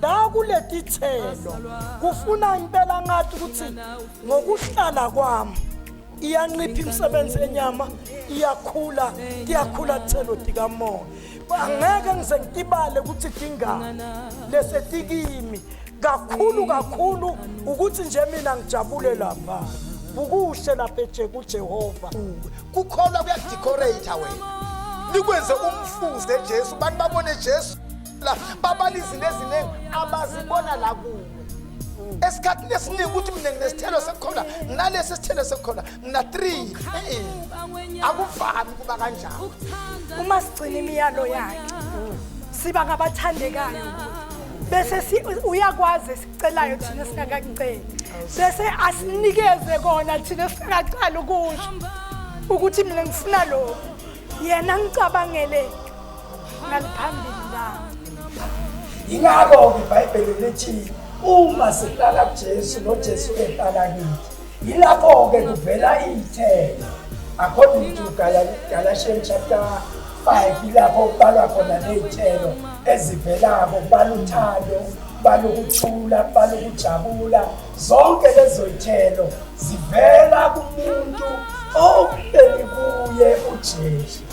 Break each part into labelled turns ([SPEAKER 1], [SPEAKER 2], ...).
[SPEAKER 1] La kuletithelo kufuna impela ngathi ukuthi ngokuhlala kwami iyancipha imisebenzi yenyama, iyakhula, iyakhula thelo tikamoya. Angeke ngize ngitibale ukuthi tingani lesetikimi kakhulu kakhulu, ukuthi nje mina ngijabule lapha bukuhle lapha eje kuJehova.
[SPEAKER 2] Kukholwa kuyadecorate wena, likwenze umfuze Jesu, abantu babone Jesu la, babala izinto eziningi abazibona la kuwe. Esikhathini esiningi ukuthi mina nginesithelo sekukholwa, nginalesi sithelo sekukholwa, ngina 3, akuvami kuba kanjalo.
[SPEAKER 3] Uma sigcina imiyalo yakhe siba ngabathandekayo kuye, bese uyakwazi esikucelayo thina singakakuceli, bese asinikeze kona thina singakaqali ukusho ukuthi mina ngifuna lokhu, yena ngicabangele ngaliphambili la.
[SPEAKER 1] Yingakho-ke iBhayibheli lithi uma sihlala kuJesu noJesu ehlala kithi, yilapho-ke kuvela iy'thelo. According to Galatians chapter 5, yilapho kubalwa khona ney'thelo ezivelako, kubala uthando, kubala ukuthula, kubala ukujabula. Zonke lezo y'thelo zivela kumuntu ohleli kuye uJesu.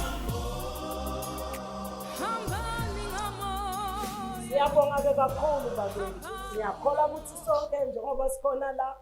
[SPEAKER 1] Siyabonga-ke kakhulu bakwethu. Ngiyakholwa ukuthi sonke njengoba sikhona la,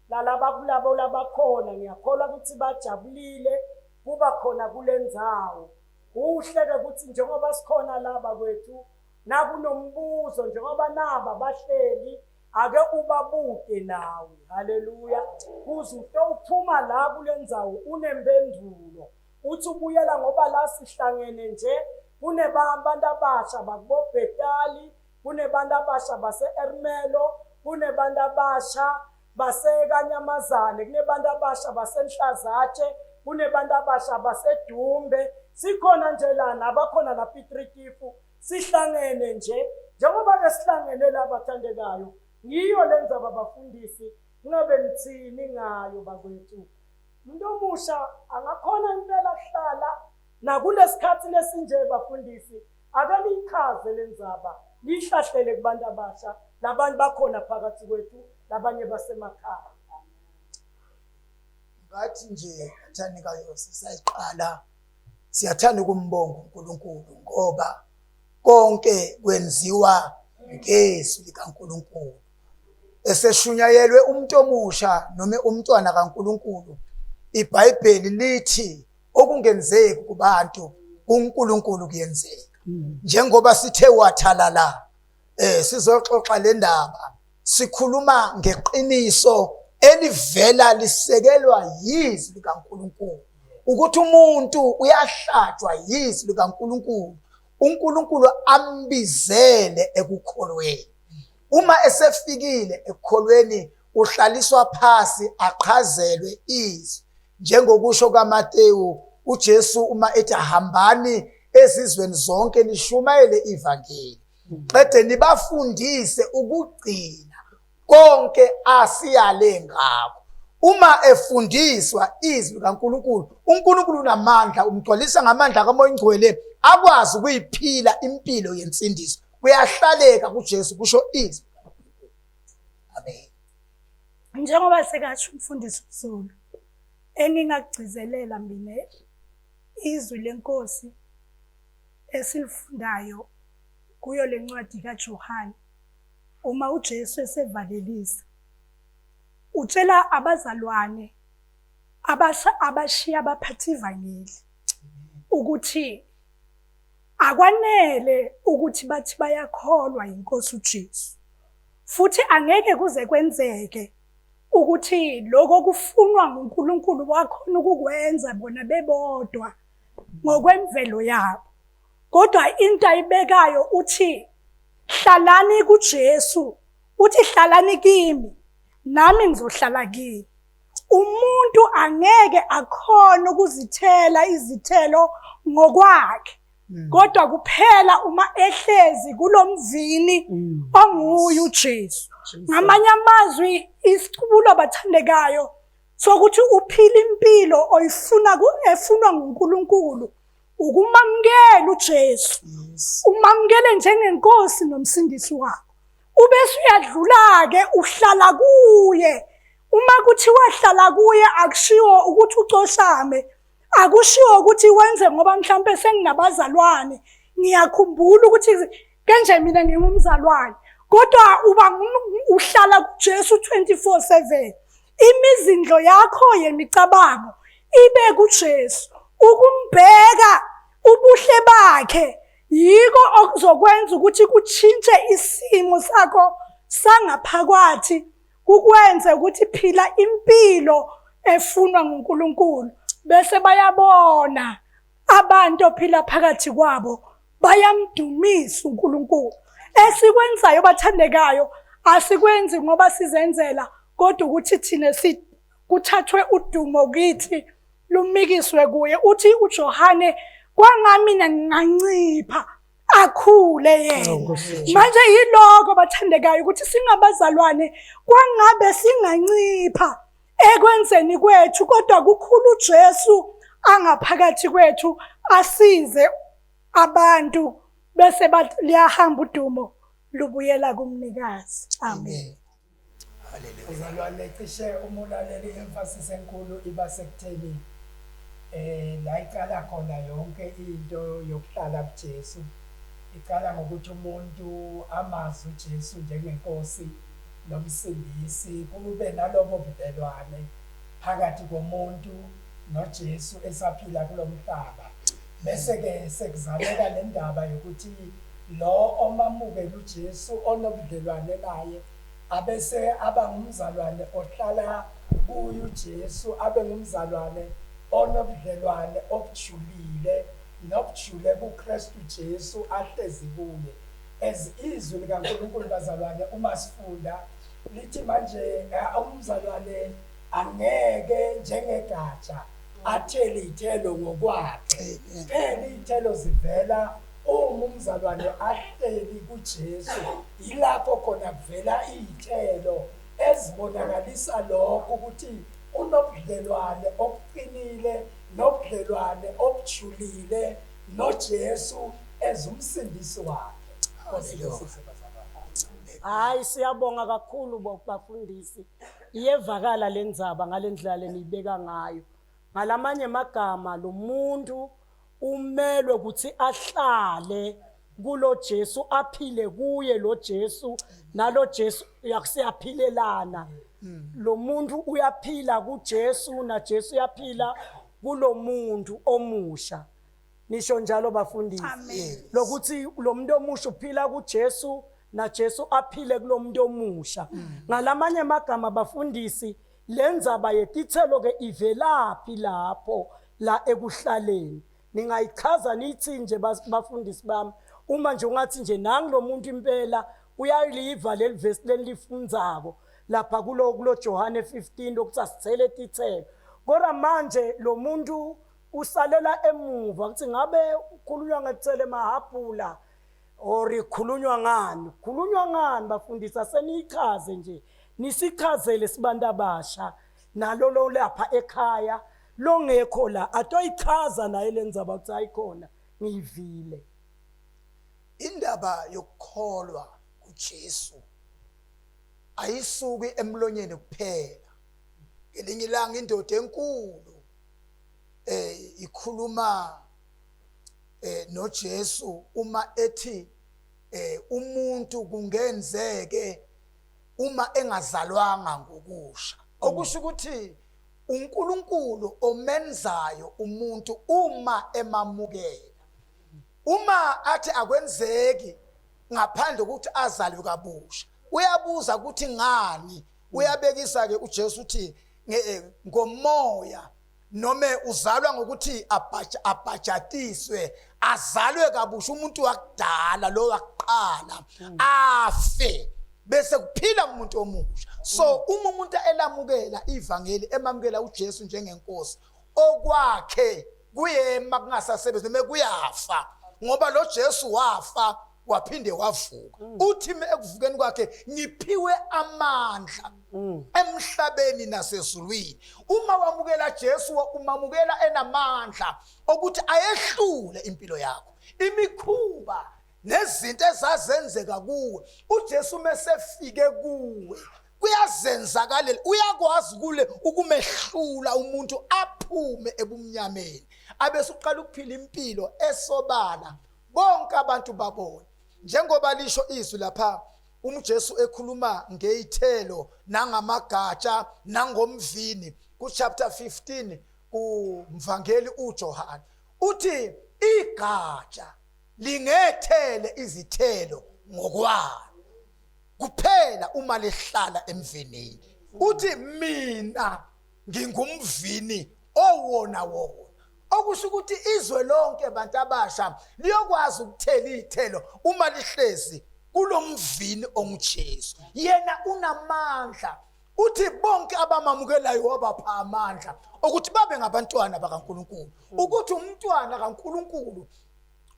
[SPEAKER 1] lalaba kulabo labakhona, ngiyakholwa ukuthi bajabulile kuba khona kule ndzawo. Kuhle-ke ukuthi njengoba sikhona la bakwethu, nakunombuzo njengoba naba bahleli, ake ubabuke nawe. Haleluya. Kuze utophuma la kule ndzawo unempendulo. Uthi ubuyela ngoba la sihlangene nje kunebantu abasha bakuboBhetali, kunebantu abasha base-Ermelo, kunebantu abasha baseKanyamazane, kunebantu abasha baseNhlazatshe, kunebantu abasha baseDumbe. Sikhona nje lana abakhona lapha iTritifu, sihlangene nje. Njengoba-ke sihlangene la bathandekayo, ngiyo le ndzaba bafundisi, kungabe nithini ngayo bakwethu? Umuntu omusha angakhona impela kuhlala nakulesikhathi lesinje bafundisi, ake niyichaze le ndzaba, niyihlahlele kubantu abasha, labantu bakhona phakathi kwethu, labanye basemakhaya.
[SPEAKER 2] Ngathi nje Thandekayo, sisayiqala siyathanda ukumbonga uNkulunkulu ngoba konke kwenziwa ngezwi likaNkulunkulu. Eseshunyayelwe umuntu omusha noma umntwana kaNkulunkulu, iBhayibheli lithi okungenzeki kubantu kuNkulunkulu kuyenzeka. Njengoba sithe wathalala sizoxoxa le ndaba, sikhuluma ngeqiniso elivela lisekelwa yizwi likaNkulunkulu, ukuthi umuntu uyahlatshwa yizwi likaNkulunkulu, uNkulunkulu ambizele ekukholweni. Uma esefikile ekukholweni uhlaliswa phasi aqhazelwe izwi, njengokusho kaMateyu uJesu uma ethi hambani ezizweni zonke nishumayele ivangeli, qede nibafundise ukugcina konke asiyale ngakho. Uma efundiswa izwi likaNkulunkulu, uNkulunkulu unamandla, umgcwalisa ngamandla kaMoya oNgcwele, akwazi ukuyiphila impilo yensindiso. Kuyahlaleka kuJesu, kusho izwi. Amen.
[SPEAKER 3] Njengoba sekasho umfundisi uZulu, engingakugcizelela mina izwi lenkosi esilifundayo kuyo lencwadi kaJohane, uma uJesu esevalelisa utshela abazalwane abashiya abaphatha ivangeli ukuthi akwanele ukuthi bathi bayakholwa inkosi uJesu, futhi angeke kuze kwenzeke ukuthi lokho kufunwa nguNkulunkulu wakhona ukukwenza bona bebodwa ngokwemvelo yabo, kodwa into ayibekayo uthi hlalani kuJesu, uthi hlalani kimi nami ngizohlala kini. Umuntu angeke akhone ukuzithela izithelo ngokwakhe, kodwa kuphela uma ehlezi kulomvini onguye uJesu. Ngamanye amazwi isicubulo bathandekayo sokuthi uphile impilo oyifuna efunwa nguNkulunkulu ukumamukela uJesu umamukele njengenkosi nomsindisi wakho ubese uyadlula-ke uhlala kuye uma kuthiwa hlala kuye akushiwo ukuthi ucoshame akushiwo ukuthi wenze ngoba mhlawumpe senginabazalwane ngiyakhumbula ukuthi kenje mina ngingumzalwane kodwa uba uhlala kuJesu 24/7 imizindlo yakho yemicabango ibe kuJesu ukumbheka ubuhle bakhe yiko okuzokwenza ukuthi kutshintshe isimo sakho sangaphakathi kukwenze ukuthi phila impilo efunwa nguNkulunkulu bese bayabona abantu ophila phakathi kwabo bayamdumisa uNkulunkulu esikwenzayo bathandekayo asikwenzi ngoba sizenzela kodwa ukuthi thina kuthathwe udumo kithi lumikiswe kuye uthi uJohane kwangamina ngingancipha akhule yena manje yiloko bathandekayo ukuthi singabazalwane kwangabe singancipha ekwenzeni kwethu kodwa kukhulu uJesu angaphakathi kwethu asize abantu bese liyahamba udumo lubuyela kumnikazi amen
[SPEAKER 4] Mzalwane cishe uma ulalela i-emphasis enkulu iba sekutheni eh la iqala khona yonke into yokuhlala kuJesu iqala ngokuthi umuntu amazi uJesu njengenkosi nomsindisi kube nalobo budlelwane phakathi komuntu noJesu esaphila kulomhlaba bese-ke sekuzaleka le ndaba yokuthi lo omamukela uJesu onobudlelwane naye abese aba ngumzalwane ohlala kuye uJesu abe ngumzalwane onobudlelwane obujulile nobujule kuKristu Jesu ahlezi kuye as izwi likaNkulunkulu bazalwane uma sifunda lithi manje eh, umzalwane angeke njengegatsha athele iy'thelo ngokwakhe phela iy'thelo zivela uma umzalwane ahleli kuJesu yilapho khona kuvela iy'thelo ezibonakalisa lokho ukuthi unobudlelwane obuqinile nobudlelwane obujulile noJesu ezumsindisi wakhe.
[SPEAKER 1] Hayi siyabonga kakhulu bafundisi. Iyevakala le ndzaba ngale ndlela leniyibeka ngayo. Ngalamanye amagama lo muntu umelwe ukuthi ahlale kulo Jesu aphile kuye lo Jesu nalo Jesu siyaphilelana lo muntu uyaphila kuJesu na Jesu uyaphila kulomuntu omusha nisho njalo bafundisi lokuthi lo muntu omusha uphila kuJesu naJesu aphile kulomuntu omusha ngalamanye amagama bafundisi lenzaba yetithelo ke ivelaphi lapho la ekuhlaleni ningayichaza nithi nje bafundisi bami uma nje ungathi nje nangu lo muntu impela uyaliva leli vesi lelifundzako lapha kulo kulo Johane 15 lokuthi asithele tithelo kodwa manje lo muntu usalela emuva ukuthi ngabe ukhulunywa ngekuthele mahhabhula or ikhulunywa ngani khulunywa ngani bafundisa seniyichaze nje nisichazele sibantu abasha nalolo lapha ekhaya longekho la atoyichaza naye lenzaba ukuthi ayikhona ngiyivile
[SPEAKER 2] indaba yokukholwa kuJesu ayisuki emlonyeni kuphela ngelinye ilanga indoda enkulu eh ikhuluma eh noJesu uma ethi eh umuntu kungenzeke uma engazalwanga ngokusha okusho ukuthi uNkulunkulu omenzayo umuntu uma emamukela uma athi akwenzeki ngaphandle kokuthi azalwe kabusha uyabuza ukuthi ngani uyabekisa ke uJesu uthi eh, ngomoya noma uzalwa ngokuthi abhajatiswe azalwe kabusha umuntu wakudala lo wakuqala afe bese kuphila umuntu omusha so uma umuntu elamukela ivangeli emamukela uJesu njengenkosi okwakhe kuyema kungasasebenzi noma kuyafa ngoba lo Jesu wafa. Waphinde wavuka. Uthi ekuvukeni kwakhe, ngiphiwe amandla emhlabeni nasezulwini. Uma wamukela Jesu, umamukela enamandla okuthi ayehlule impilo yakho, imikhuba nezinto ezazenzeka kuwe. UJesu mesefike kuwe, kuyazenzakalela, uyakwazi kule ukumehlula umuntu aphume ebumnyameni, abese uqala ukuphila impilo esobala, bonke abantu babone. Njengoba lisho izwi lapha, umJesu ekhuluma ngeyithelo nangamagatsha nangomvini ku chapter 15 kumvangeli uJohane, uthi igatsha lingethele izithelo ngokwalo kuphela uma lihlala emvinini. Uthi mina ngingumvini owona wona, okusho ukuthi izwe lonke, bantu abasha, liyokwazi ukuthela izithelo uma lihlezi kulomvini onguJesu. Yena unamandla. Uthi bonke abamamukelayo wabapha amandla ukuthi babe ngabantwana bakaNkuluNkulu. Ukuthi umntwana kaNkuluNkulu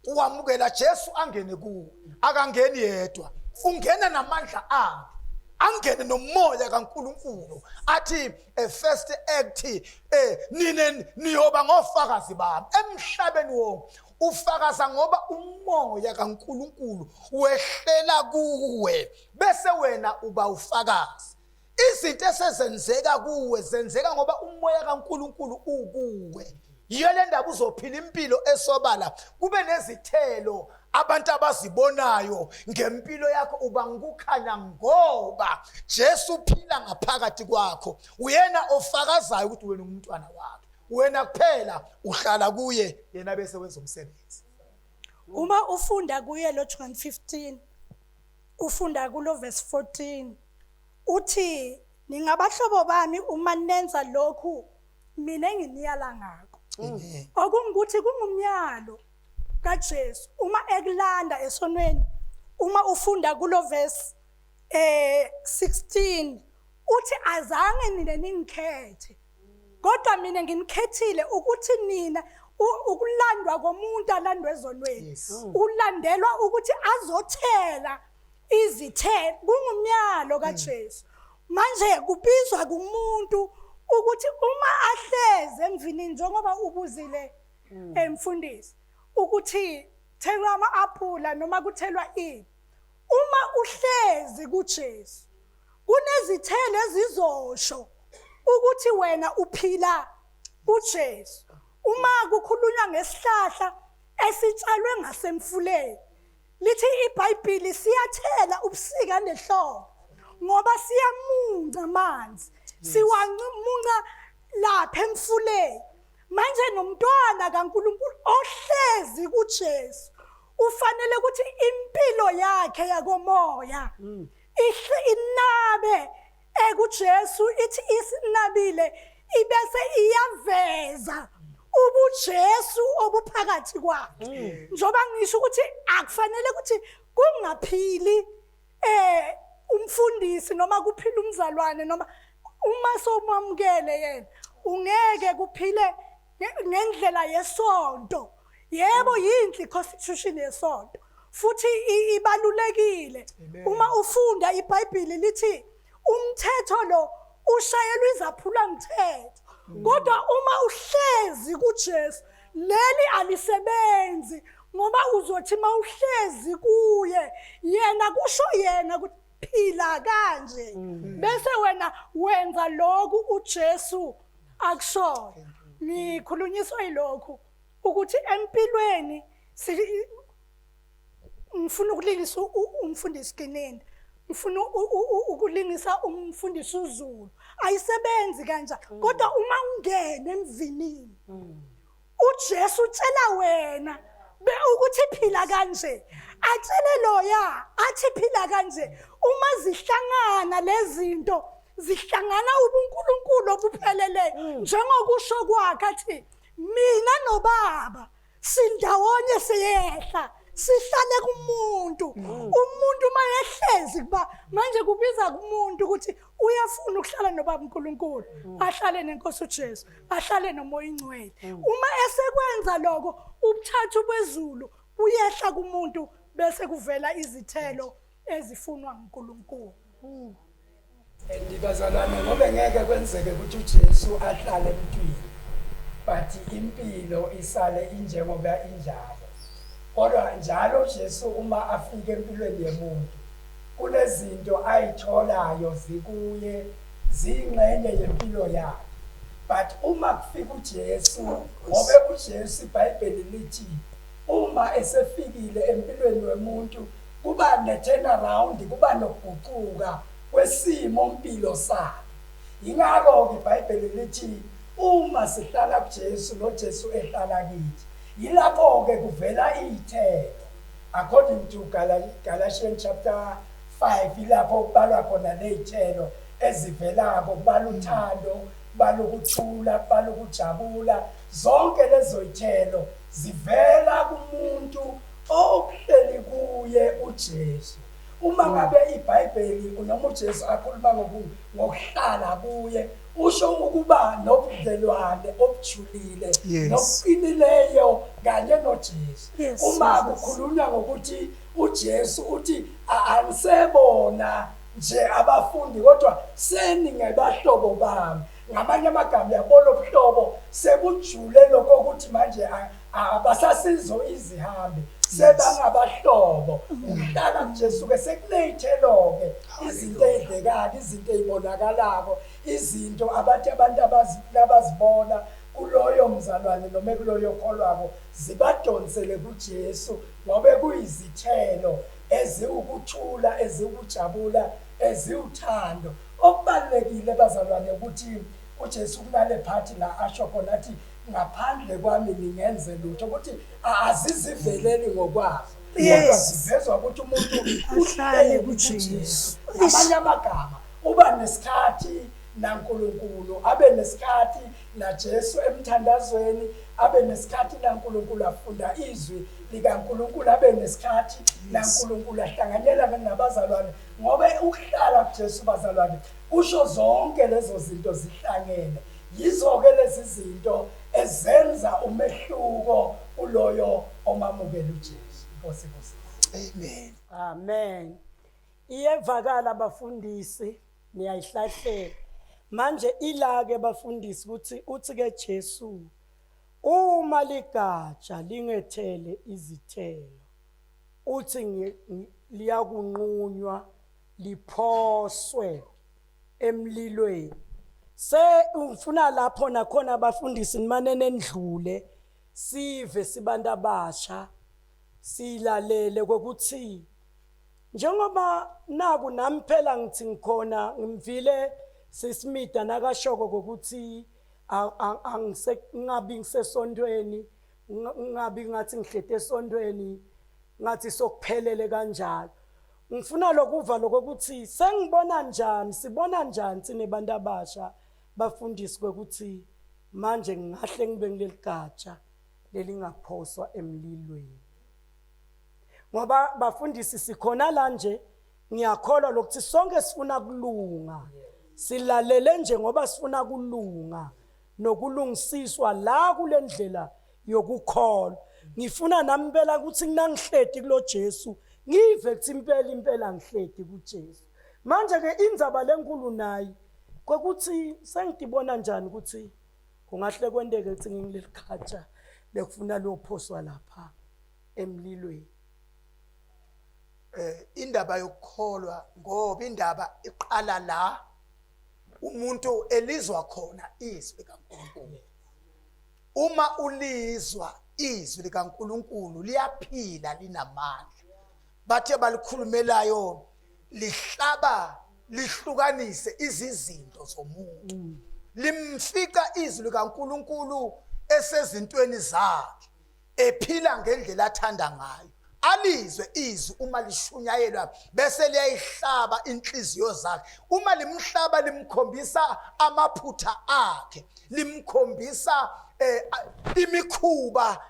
[SPEAKER 2] uwamukela Jesu angene kuwe, akangeni yedwa, ungena namandla akhe, angene nomoya kaNkuluNkulu. Athi first act, nine niyoba ngofakazi bami emhlabeni wonke. Ufakaza ngoba umoya kaNkuluNkulu wehlela kuwe, bese wena uba ufakazi. Izinto esezenzeka kuwe zenzeka ngoba umoya kaNkuluNkulu ukuwe. Yiyo le ndaba uzophila impilo esobala, kube nezithelo abantu abazibonayo ngempilo yakho. Uba ngikukhanya ngoba Jesu uphila ngaphakathi kwakho. Uyena ofakazayo ukuthi wena ungumntwana wakhe. Wena kuphela uhlala kuye, yena bese wenza umsebenzi.
[SPEAKER 3] Uma ufunda kuye lo John 15, ufunda kulo verse 14, uthi ningabahlobo bami uma nenza lokhu mina enginiyala ngakho. Okungukuthi kungumyalo kaJesu uma ekulanda esonweni. Uma ufunda kulo verse 16, uthi azange nina ningikhethe, kodwa mina nginikhethile ukuthi nina ukulandwa komuntu alandwe ezonweni, ulandelwa ukuthi azothela izithelo. Kungumyalo kaJesu. Manje kubizwa kumuntu ukuthi uma ahleze emvinini, njengoba ubuzile emfundisi ukuthi thelwa ama-aphula noma kuthelwa ini, uma uhlezi kuJesu kunezithelo ezizosho ukuthi wena uphila kuJesu. Uma kukhulunywa ngesihlahla esitshalwe ngasemfuleni, lithi iBhayibheli siyathela ubusika nehlobo ngoba siyamunca amanzi, siwamunca lapha emfuleni. Manje nomntwana kaNkuluNkulu ohlezi kuJesu ufanele ukuthi impilo yakhe yakomoya ihle inabe ekuJesu, ithi isinabile ibese iyaveza ubuJesu obuphakathi kwakhe. Njengoba ngisho ukuthi akufanele ukuthi kungaphili umfundisi noma kuphila umzalwane, noma uma somamukele yena ungeke kuphile ngendlela yesonto. Yebo, yinhle constitution yesonto futhi ibalulekile. Uma ufunda iBhayibheli lithi umthetho lo ushayelwa izaphula mthetho, kodwa uma uhlezi kuJesu leli alisebenzi, ngoba uzothi mawuhlezi kuye yena, kusho yena ukuthi phila kanje, bese wena wenza lokhu uJesu akushoyo. Ngikhulunyiswa yilokhu ukuthi empilweni ngifuna ukulingisa umfundisi Gininda, ngifuna ukulingisa umfundisi uZulu, ayisebenzi kanjalo. Kodwa uma ungena emvinini, uJesu utshela wena ukuthi phila kanje, atshele loya athi phila kanje. Uma zihlangana lezi zinto, zihlangana ubuNkulunkulu obupheleleyo, njengokusho kwakhe athi mina nobaba sindawonye, siyehla sihlale kumuntu. Umuntu uma yehlezi kuba manje kubiza kumuntu ukuthi uyafuna ukuhlala nobaba uNkulunkulu, ahlale nenkosi uJesu, ahlale nomoya ingcwele. Uma esekwenza lokho, ubuthathu bezulu buyehla kumuntu. Bese kuvela izithelo ezifunwa nguNkulunkulu.
[SPEAKER 4] And bazalwane, ngoba ngeke kwenzeke ukuthi uJesu ahlale emntwini but impilo isale injengoba injalo, kodwa njalo uJesu uma afika empilweni yemuntu kunezinto ayitholayo zikuye, ziyingxenye yempilo yakhe. But uma kufika uJesu, ngoba uJesu iBhayibheli lithi uma esefikile empilweni wemuntu kuba ne-turnaround, kuba nokuguquka kwesimo mpilo sakhe. Yingakho-ke iBhayibheli lithi uma sihlala kuJesu noJesu ehlala kithi, yilapho-ke kuvela iy'thelo. According to Galatians chapter 5, ilapho kubalwa khona ley'thelo ezivelako, kubala uthando, kubala ukuthula, kubala ukujabula. Zonke lezo y'thelo zivela kumuntu okuhleli kuye uJesu. Uma ngabe iBhayibheli noma uJesu akhuluma ngokuhlala kuye, usho ukuba nobudlelwane obujulile nobuqinileyo kanye noJesu. Uma kukhulunywa ngokuthi uJesu uthi anisebona nje abafundi kodwa seningebahlobo bami, ngamanye amagama yabona ubuhlobo sebujule lokho ukuthi manje abasasizo izihambi, sebangabahlobo. Ukuhlala kuJesu ke sekuneyithelo-ke, izinto ey'dlekako, izinto ey'bonakalako, izinto abathi abantu abazibona kuloyo mzalwane noma kuloyo kholwako zibadonsele kuJesu, ngoba kuyizithelo eziwukuthula, eziwukujabula, eziwuthando. Okubalulekile bazalwane ukuthi uJesu kunale phathi la asho khona athi ngaphandle kwami ningenze lutho, ukuthi aziziveleli ngokwazo, kodwa zivezwa ukuthi umuntu
[SPEAKER 3] ahlale kuJesu.
[SPEAKER 4] Ngamanye amagama uba nesikhathi naNkulunkulu, abe nesikhathi naJesu emthandazweni, abe nesikhathi naNkulunkulu afunda izwi likaNkulunkulu, abe nesikhathi naNkulunkulu ahlanganyela nabazalwane, ngoba ukuhlala kuJesu bazalwane kusho zonke lezo zinto zihlangene. Yizo-ke lezi zinto ezenza umehluko kuloyo omamukela uJesu. Inkosi ibusise.
[SPEAKER 2] Amen.
[SPEAKER 1] Amen. Iyevakala bafundisi, niyayihlahlela. Manje ila-ke bafundisi ukuthi uthi-ke Jesu uma ligatsha lingethele izithelo, uthi liyakunqunywa liphoswe emlilweni. Se ufuna lapho nakhona abafundisi nimane nendlule, sive sibantu abasha silalele kokuthi njengoba naku nami phela ngithi ngikhona ngimvile sisimida nakashoko kokuthi angisengabi ngisesontweni, ngabi ngathi ngihlete esontweni ngathi sokuphelele kanjalo. Ngifuna lokuva lokuthi sengibona njani, sibona njani sine bantu abasha bafundisi kwekuthi manje ngingahle ngibe ngileli gatsha lelingaphoswa emlilweni. Ngoba bafundisi sikhona la nje, ngiyakholwa lokuthi sonke sifuna kulunga, silalele nje ngoba sifuna kulunga nokulungisiswa la kule ndlela yokukholwa. Ngifuna nami impela ukuthi nginangihleti kulo Jesu, ngive kuthi impela impela ngihleti kuJesu. Manje ke indzaba lenkulu nayi kwekuthi sengidibona njani ukuthi kungahle kwenteke ukuthi ngingileli gatsha lekufuna lophoswa lapha emlilweni.
[SPEAKER 2] Indaba yokukholwa, ngoba indaba iqala la umuntu elizwa khona izwi likaNkulunkulu. Uma ulizwa izwi likaNkulunkulu liyaphila, linamandla. Bathe balikhulumelayo lihlaba lihlukanise izizinto zomuntu. Limfica izwi likaNkulunkulu esezintweni zakhe, ephila ngendlela athanda ngayo. Alizwe izwi uma lishunyayelwa bese liyayihlaba inhliziyo zakhe. Uma limhlaba limkhombisa amaphutha akhe, limkhombisa imikhuba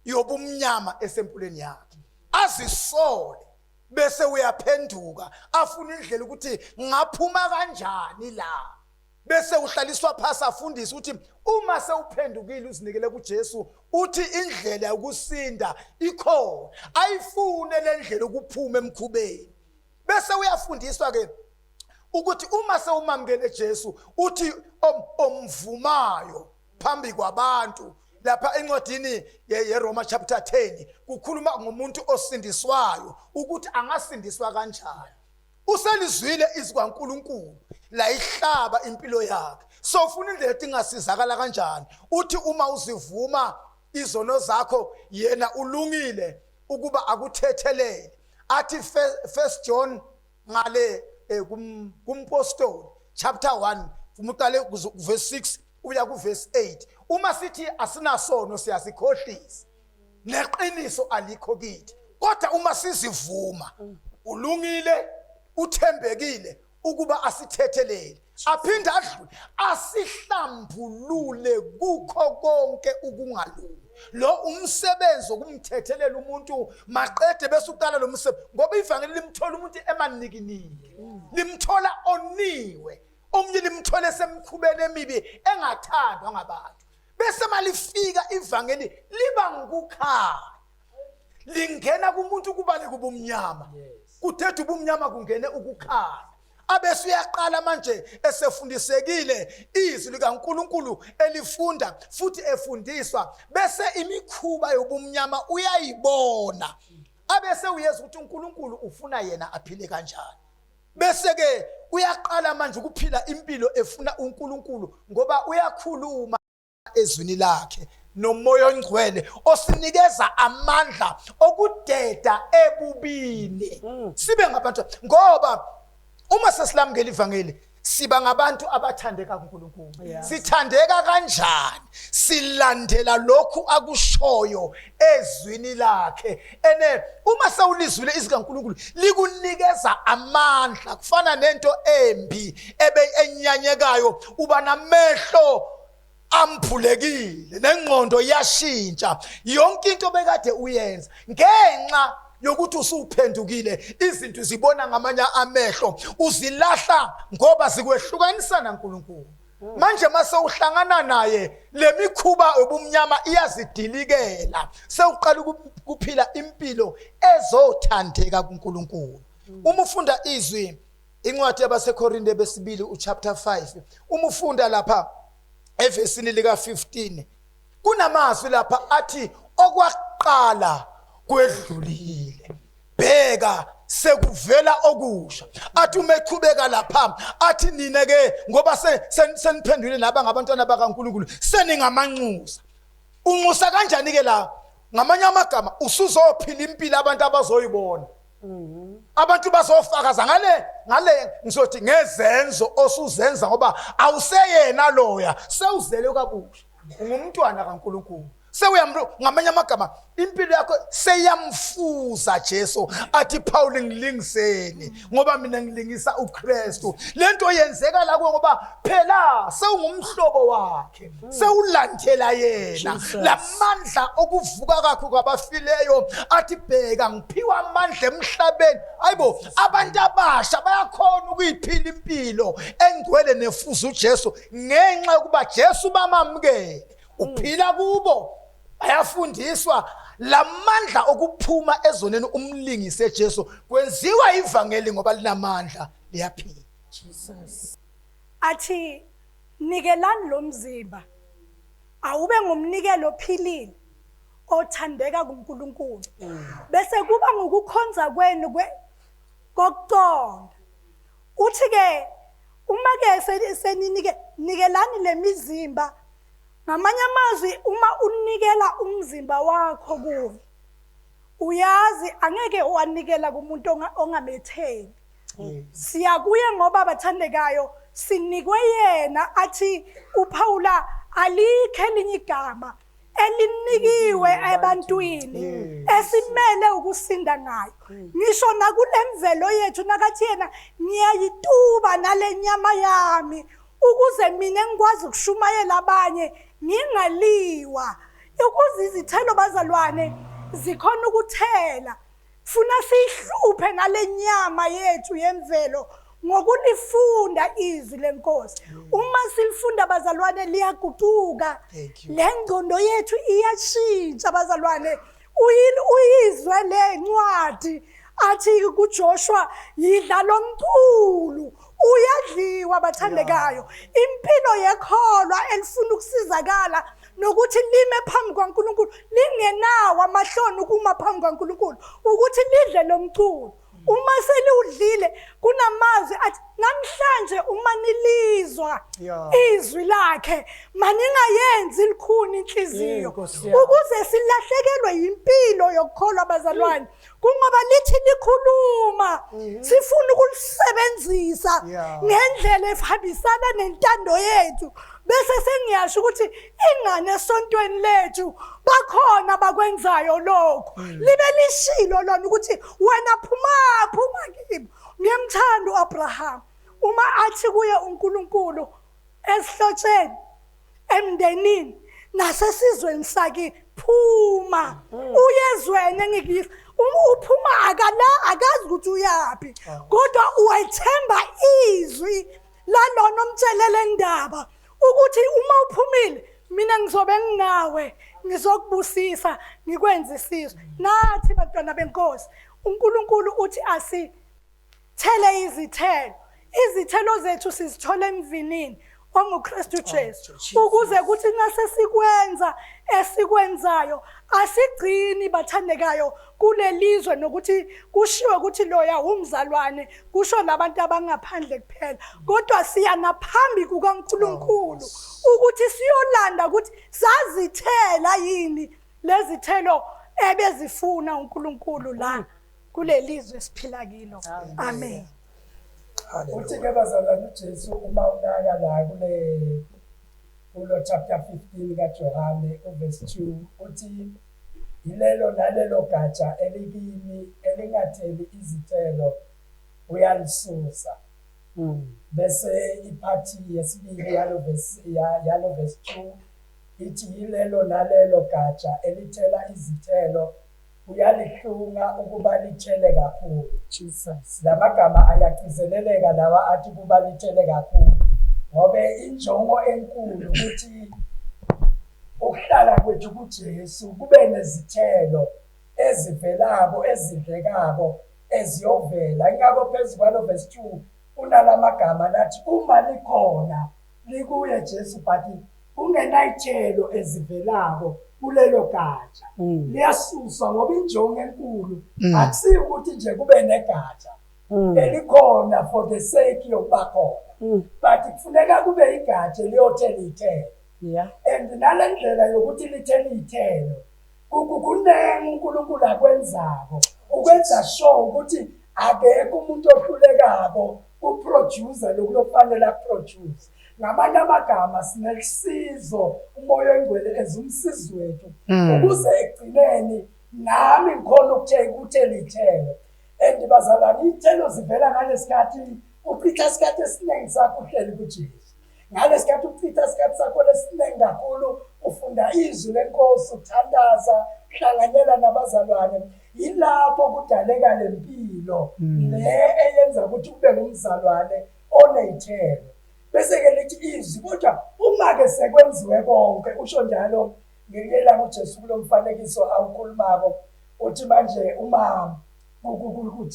[SPEAKER 2] yobumnyama esempilweni yakhe, azisole bese uyaphenduka, afuna indlela ukuthi ngaphuma kanjani la. Bese uhlaliswa phasi afundise ukuthi uma sewuphendukile uzinikele kuJesu, uthi indlela yokusinda ikhona, ayifune le ndlela ukuphuma emkhubeni. Bese uyafundiswa ke ukuthi uma sewumamukele Jesu, uthi omvumayo phambi kwabantu. Lapha encwadini yeRoma chapter 10 kukhuluma ngomuntu osindiswayo ukuthi angasindiswa kanjani. Uselizwile izwi kaNkuluNkulu, layihlaba impilo yakhe, so ufuna indlela ethi ingasizakala kanjani. Uthi uma uzivuma izono zakho, yena ulungile ukuba akuthethelele. Athi First John ngale kumpostoli chapter 1 umuqale verse 6 uya ku verse 8, uma sithi asinasono siyasikhohlisa, neqiniso alikho kithi. Kodwa uma sizivuma, ulungile, uthembekile ukuba asithethelele, aphinde adlule asihlambulule kukho konke ukungalungi. Lo umsebenzi wokumthethelela umuntu maqede bese uqala lo msebenzi, ngoba ivangeli limthola umuntu emanikiniki, limthola oniwe, omunye limthole semkhubeni emibi engathandwa ngabantu. Bese malifika ivangeli liba ngukukhanya, lingena kumuntu kubale kubumnyama, kudeda ubumnyama kungene ukukhanya. Abese uyaqala manje esefundisekile izwi likaNkuluNkulu, elifunda futhi efundiswa, bese imikhuba yobumnyama uyayibona, abese uyeza ukuthi uNkulunkulu ufuna yena aphile kanjani. Bese ke uyaqala manje ukuphila impilo efuna uNkulunkulu, ngoba uyakhuluma ezwini lakhe noMoya oNgcwele osinikeza amandla okudeda ebubini, sibe ngabantu. Ngoba uma sesilamukela ivangeli, siba ngabantu abathandeka kuNkulunkulu. Sithandeka kanjani? Silandela lokhu akushoyo ezwini lakhe. Ene uma sewulizwile izwi kaNkulunkulu, likunikeza amandla. Kufana nento embi ebe enyanyekayo, uba namehlo ambulekile nengqondo iyashintsha, yonke into bekade uyenza ngenxa yokuthi usuphendukile, izinto zibona ngamanye amehlo, uzilahla ngoba zikwehlukanisa naNkulunkulu. Manje mase uhlangana naye, lemikhuba yobumnyama iyazidilikela, sewuqala ukuphila impilo ezothandeka kuNkulunkulu. Uma ufunda izwi, incwadi yabaseKorinte besibili uchapter 5, uma ufunda lapha evesini lika 15, kunamazwi lapha athi okwaqala kwedlulile, bheka sekuvela okusha. Athi uma eqhubeka lapha athi nina ke ngoba seniphendulile naba ngabantwana bakaNkuluNkulu, seningamanxusa. Unxusa kanjani ke la? Ngamanye amagama usuzophila impilo abantu abazoyibona, abantu bazofakaza ngale ngizothi ngezenzo osuzenza, ngoba awuseyena loya, sewuzele kabusha, ungumntwana kaNkuluNkulu. Sewuyamlu, ngamanye amagama impilo yakho seyamfuza Jesu. Athi Paul, ngilingiseni ngoba mina ngilingisa uKristu. Lento yenzeka la kuwe ngoba phela sewungumhlobo wakhe, sewulandela yena. Lamandla okuvuka kwakhe kwabafileyo, athi bheka ngiphiwa amandla emhlabeni. Ayibo, abantu abasha bayakhona ukuyiphila impilo engcwele nefuza uJesu ngenxa yokuba Jesu bamamukele, uphila kubo, bayafundiswa lamandla okuphuma ezoneni umlingise Jesu. Kwenziwa ivangeli ngoba linamandla, liyaphila.
[SPEAKER 3] Jesus. Athi nikelani lo mzimba awube ngumnikelo ophilile othandeka kuNkulunkulu, bese kuba ngukukhonza kwenu kokuqonda. Uthi ke uma ke seninike, nikelani lemizimba. Ngamanye amazwi, uma unikela umzimba wakho kuye, uyazi angeke wanikela kumuntu ongamethembi. Siya kuye ngoba, bathandekayo, sinikwe yena. Athi uPaula alikho elinye igama elinikiwe ebantwini esimele ukusinda ngayo, ngisho nakule mvelo yethu. Nakathi yena ngiyayituba nale nyama yami ukuze mina ngikwazi ukushumayela abanye, ngingaliwa, ukuze izithelo, bazalwane, zikhona ukuthela. Funa siyihluphe nale nyama yethu yemvelo. Ngokulifunda izwi lenkosi. Uma silifunda bazalwane liyaguquka.
[SPEAKER 2] Thank you.
[SPEAKER 3] Le ngqondo yethu iyashintsha bazalwane. Uyizwe le ncwadi athi kuJoshua yidla lomculo uyadliwa bathandekayo. Impilo yekholwa elifuna ukusizakala nokuthi lime phambi kwaNkulunkulu lingenawo amahloni ukuma phambi kwaNkulunkulu ukuthi lidle lomculo. Uma seliwudlile kunamazwi athi namhlanje uma nilizwa izwi lakhe maningayenzi likhuni inhliziyo ukuze silahlekelwe yimpilo yokukholwa bazalwane, kungoba lithi likhuluma sifuna ukulisebenzisa ngendlela ehambisana nentando yethu. Bese sengiyasho ukuthi ingane esontweni lethu bakhona bakwenzayo lokho, libe lishilo lona ukuthi wena phuma phuma kibo. Ngiyamthanda uAbraham uma athi kuye uNkulunkulu esihlotsheni, emndenini nasesizweni sakhe, phuma uyezweni engikuyisa. Uphuma akala akazi ukuthi uyaphi, kodwa uwethemba izwi lalona omtshelele indaba ukuthi uma uphumile mina ngizobe nginawe, ngizokubusisa, ngikwenze isizwe. Nathi bantwana benkosi, uNkulunkulu uthi asithele izithelo. Izithelo zethu sizithola emvinini onguKristu Jesu, ukuze kuthi nase sikwenza esikwenzayo asigcini bathandekayo kulelizwe, nokuthi kushiwe ukuthi loya umzalwane kusho labantu abangaphandle kuphela, kodwa siya naphambi kukaNkulunkulu ukuthi siyolanda ukuthi sazithela yini lezithelo ebezifuna uNkulunkulu la kulelizwe esiphila kilo. Amen.
[SPEAKER 4] Uthi ke bazalwane uJesu uma unaka la kule kulo chapter 15 kaJohane uverse 2 uthi yilelo nalelo gatsha elikimi elingatheli izithelo uyalisusa. Bese iphathi yesibili yalo verse yalo verse 2 ithi yilelo nalelo gatsha elithela izithelo uyalihlunga ukuba lithele kakhulu.
[SPEAKER 1] Jesus.
[SPEAKER 4] Lamagama ayagcizeleleka lawa athi kuba lithele kakhulu, ngoba injongo enkulu ukuthi ukuhlala kwethu kuJesu kube nezithelo ezivelako ezidlekako eziyovela. Ingakho phezu kwalo verse 2 kunalamagama lathi uma likhona likuye Jesu but kungenayithelo ezivelako kulelo gatsha, liyasuswa, ngoba injongo enkulu akusiyo ukuthi nje kube negatsha elikhona for the sake yokuba khona, but kufuneka kube igatsha eliyothela iy'thelo. And nale ndlela yokuthi lithele iy'thelo kuningi uNkulunkulu akwenzako ukwenza sure ukuthi akekho umuntu ohlulekako kuproduce lokhu lokufanele akuproduce. Ngamanye amagama sinelisizo uMoya oNgcwele ezumsizi wethu ukuze ekugcineni nami ngikhona ukuthela iy'thelo. And bazalwane, iy'thelo zivela ngalesikhathi uchitha isikhathi esiningi sakho uhleli kuJesu. Ngalesikhathi uchitha isikhathi sakho lesiningi kakhulu ufunda izwi lenkosi, uthandaza, uhlanganyela nabazalwane, yilapho kudaleka le mpilo le eyenza ukuthi ube ngumzalwane oney'thelo. Bese-ke lithi izwi, kodwa uma-ke sekwenziwe konke, usho njalo ngelinye ilanga uJesu kulo mfanekiso awukhulumako, uthi manje uma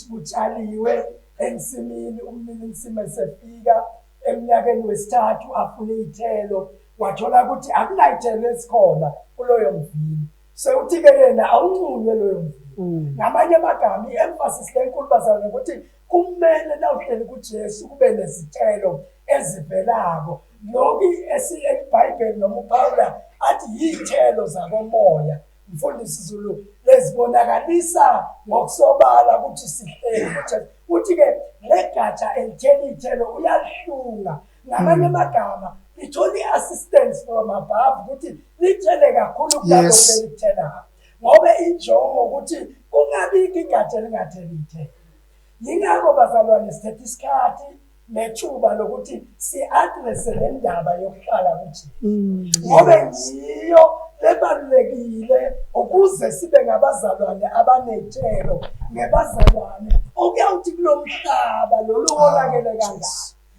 [SPEAKER 4] kutshaliwe ensimini, umnini insimi esefika eminyakeni wesithathu afune iy'thelo, wathola ukuthi akunay'thelo ezikhona kuloyo mvini. Sewuthi-ke yena awunqunywe loyo mvini. Ngamanye amagama i-emphasis lenkulu bazalwane ukuthi kumele nawuhleli kuJesu kube nezithelo ezivelako. Lokhu eBhayibheli noma uPawula athi yiy'thelo zakomoya, Mfundisi Zulu, lezibonakalisa ngokusobala ukuthi sihleli kuJesu. Uthi-ke le gatsha elithela iy'thelo uyalihlunga. Ngamanye amagama lithola i-assistance from above ukuthi lithele kakhulu kunalokhu elikuthelayo, ngoba injongo ukuthi kungabikho igatsha elingatheli iy'thelo. Yingakho bazalwane sithethe isikhathi nethuba lokuthi si-addresse le ndaba yokuhlala kuJesu, ngoba ngiyo lebalulekile ukuze sibe ngabazalwane abanethelo, ngebazalwane Okuyawuthi kulo mhlaba lolu wonakele kangaka.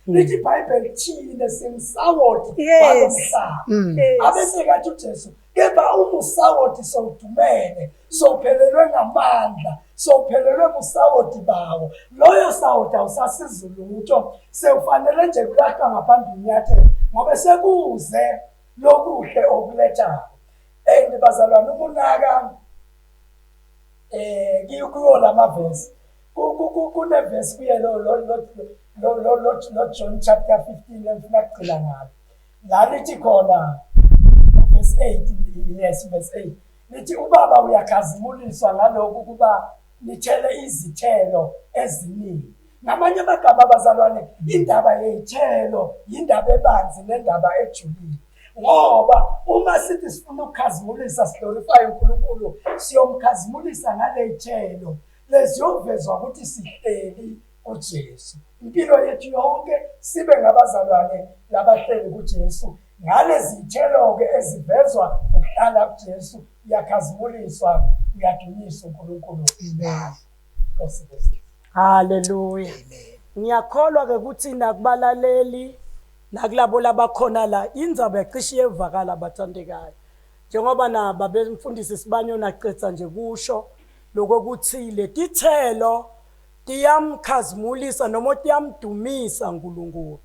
[SPEAKER 4] Lithi iBhayibheli thina singusawoti walo mhlaba. Abese kathi uJesu kepha uma usawoti sowudumele, sowuphelelwe ngamandla, sowuphelelwe busawoti bawo. Loyo sawoti awusasizi lutho, sewufanele nje kulahlwa ngaphambi inyathelo ngoba sekuze lokuhle okulethayo. And bazalwane ukunaka kuyo lamavesi kunevesi kuye lo lo lo lo lo lo John chapter 15 engifuna kugcina ngalo la lithi khona verse 8, yes, verse 8 lithi ubaba uyakhazimuliswa ngalokhu kuba nithele izithelo eziningi. Ngamanye amagama bazalwane, indaba yey'thelo yindaba ebanzi nendaba ejulile, ngoba uma sithi sifuna ukukhazimulisa siglorify uNkulunkulu, siyomkhazimulisa ngaley'thelo leziyovezwa ukuthi sihleli kuJesu. Impilo yethu yonke sibe ngabazalwane labahleli kuJesu. Ngalezi thelo-ke ezivezwa ukuhlala kuJesu, uyakhazimuliswa, uyadunyiswa uNkulunkulu.
[SPEAKER 2] Amen.
[SPEAKER 4] Nkosi Nkosi.
[SPEAKER 1] Haleluya. Ngiyakholwa ke ukuthi nakubalaleli nakulabo labakhona la indzaba yacishe iyevakala bathandekayo. Njengoba naba bemfundisi Sibanyo nacetha nje kusho lokuthi letithelo tiyamkhazimulisa noma tiyamdumisa uNkulunkulu.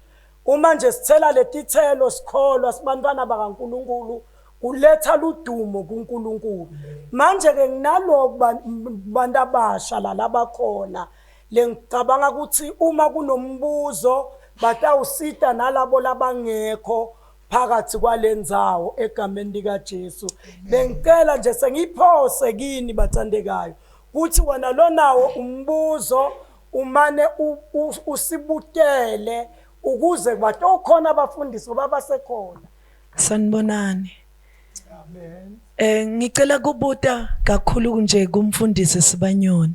[SPEAKER 1] Uma nje sithela letithelo sikholwa sibantwana bakaNkulunkulu kuletha ludumo kuNkulunkulu. Manje ke nginaloku bantu abasha la labakhona lengicabanga ukuthi uma kunombuzo batawusita nalabo labangekho phakathi kwalendzawo egameni likaJesu. Bengicela nje sengiyiphose kini bathandekayo kuthi wena lonawo umbuzo umane usibutele ukuze batokhona abafundisi ngoba basekhona.
[SPEAKER 5] Sanibonani. Amen. Ngicela kubuta kakhulu nje kumfundisi Sibanyoni.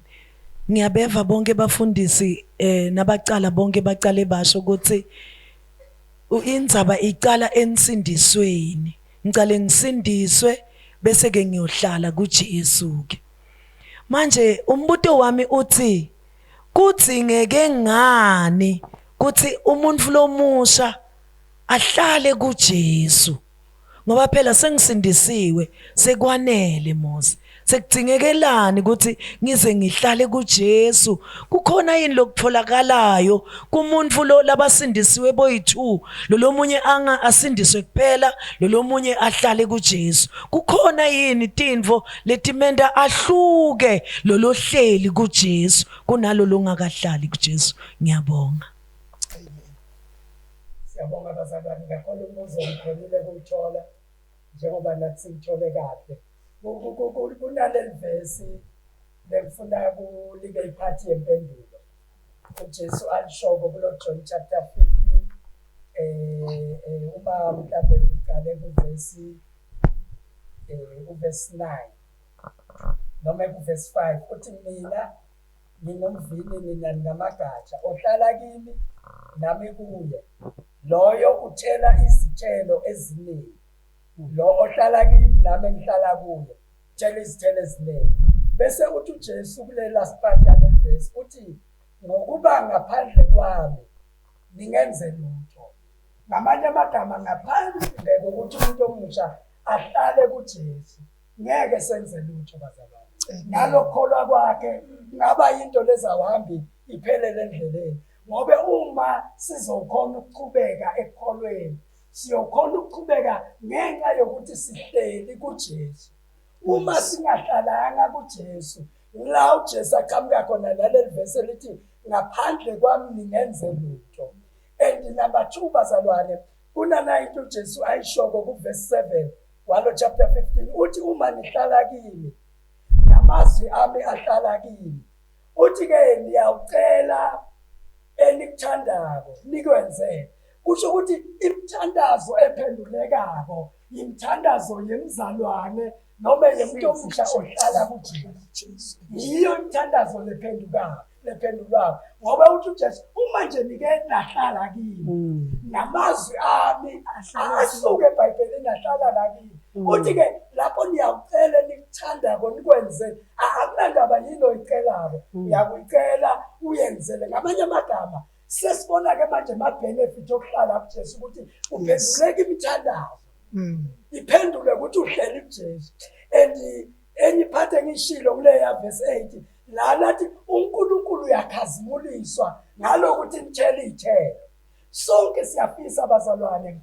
[SPEAKER 5] Ngiyabeva bonke bafundisi nabacala bonke bacale basho ukuthi indzaba icala ensindisweni. Ngicale ngisindiswe bese ke ngiyohlala kuJesu ke. Manje umbuto wami uthi kudzingeke ngani kuthi umuntu lomusha ahlale kuJesu, ngoba phela sengisindisiwe, sekwanele Mose, sekudzingekelani ukuthi ngize ngihlale kuJesu? Kukhona yini lokutholakalayo kumuntu lo labasindisiwe boyi2, lo lomunye anga asindiswe kuphela, lo lomunye ahlale kuJesu? Kukhona yini tintfo letimenta ahluke lo lohleli kuJesu kunalo longakahlali kuJesu? Ngiyabonga.
[SPEAKER 4] Siyabonga bazalwane, ngiyakholwa umbuzo ngikhonile kuwuthola njengoba nathi siwuthole kahle. Kunaleli vesi bengifuna kulibe iphathi yempendulo uJesu alishoko kulo John chapter 15, uma mhlambe uqale kuvesi uvesi 9 noma kuvesi 5, uthi mina ngingumvini nina ningamagatsha, ohlala kimi nami kuye loyo uthela izithelo eziningi. Lo ohlala kimi nami engihlala kuye uthela izithelo eziningi. Bese uthi uJesu kule last part yale verse uthi ngokuba ngaphandle kwami ningenze lutho. Ngamanye amagama, ngaphandle kokuthi umuntu omusha ahlale kuJesu ngeke senze lutho bazalwane. Nalokholwa kwakhe ngaba into lezawuhambi iphelele endleleni, ngoba uma sizokhona ukuqhubeka ekukholweni siyokhona ukuqhubeka ngenxa yokuthi sihleli kuJesu. Uma singahlalanga kuJesu, la uJesu aqhamuka khona naleli verse elithi ngaphandle kwami ningenze lutho. And number 2 bazalwane, kunana into uJesu ayishoko kuverse 7 walo chapter 15, uthi uma nihlala kimi namazwi ami ahlala kimi, uthi ke niyawucela enikuthandako nikwenzele. Kusho ukuthi imithandazo ephendulekako imithandazo yemzalwane noma yemuntu omusha ohlala kuJesu. Yiyo imithandazo lephendukayo lephendulwayo, ngoba uthi uJesu uma nje nike nahlala kimi namazwi ami asuke eBhayibhelini ahlala la kimi, uthi ke lapho niyawucela enikuthandako nikwenze. Akunandaba yini oyicelako, uyakuyicela uyenzele. Ngamanye amagama sesibona-ke manje ama-benefit okuhlala kuJesu ukuthi uphenduleka imithandazo, iphendule ukuthi uhleli kuJesu. And enye iphathi engiyishilo kuleya verse 8 la lathi uNkulunkulu uyakhazimuliswa ngalokuthi nithele iy'thelo. Sonke siyafisa bazalwane,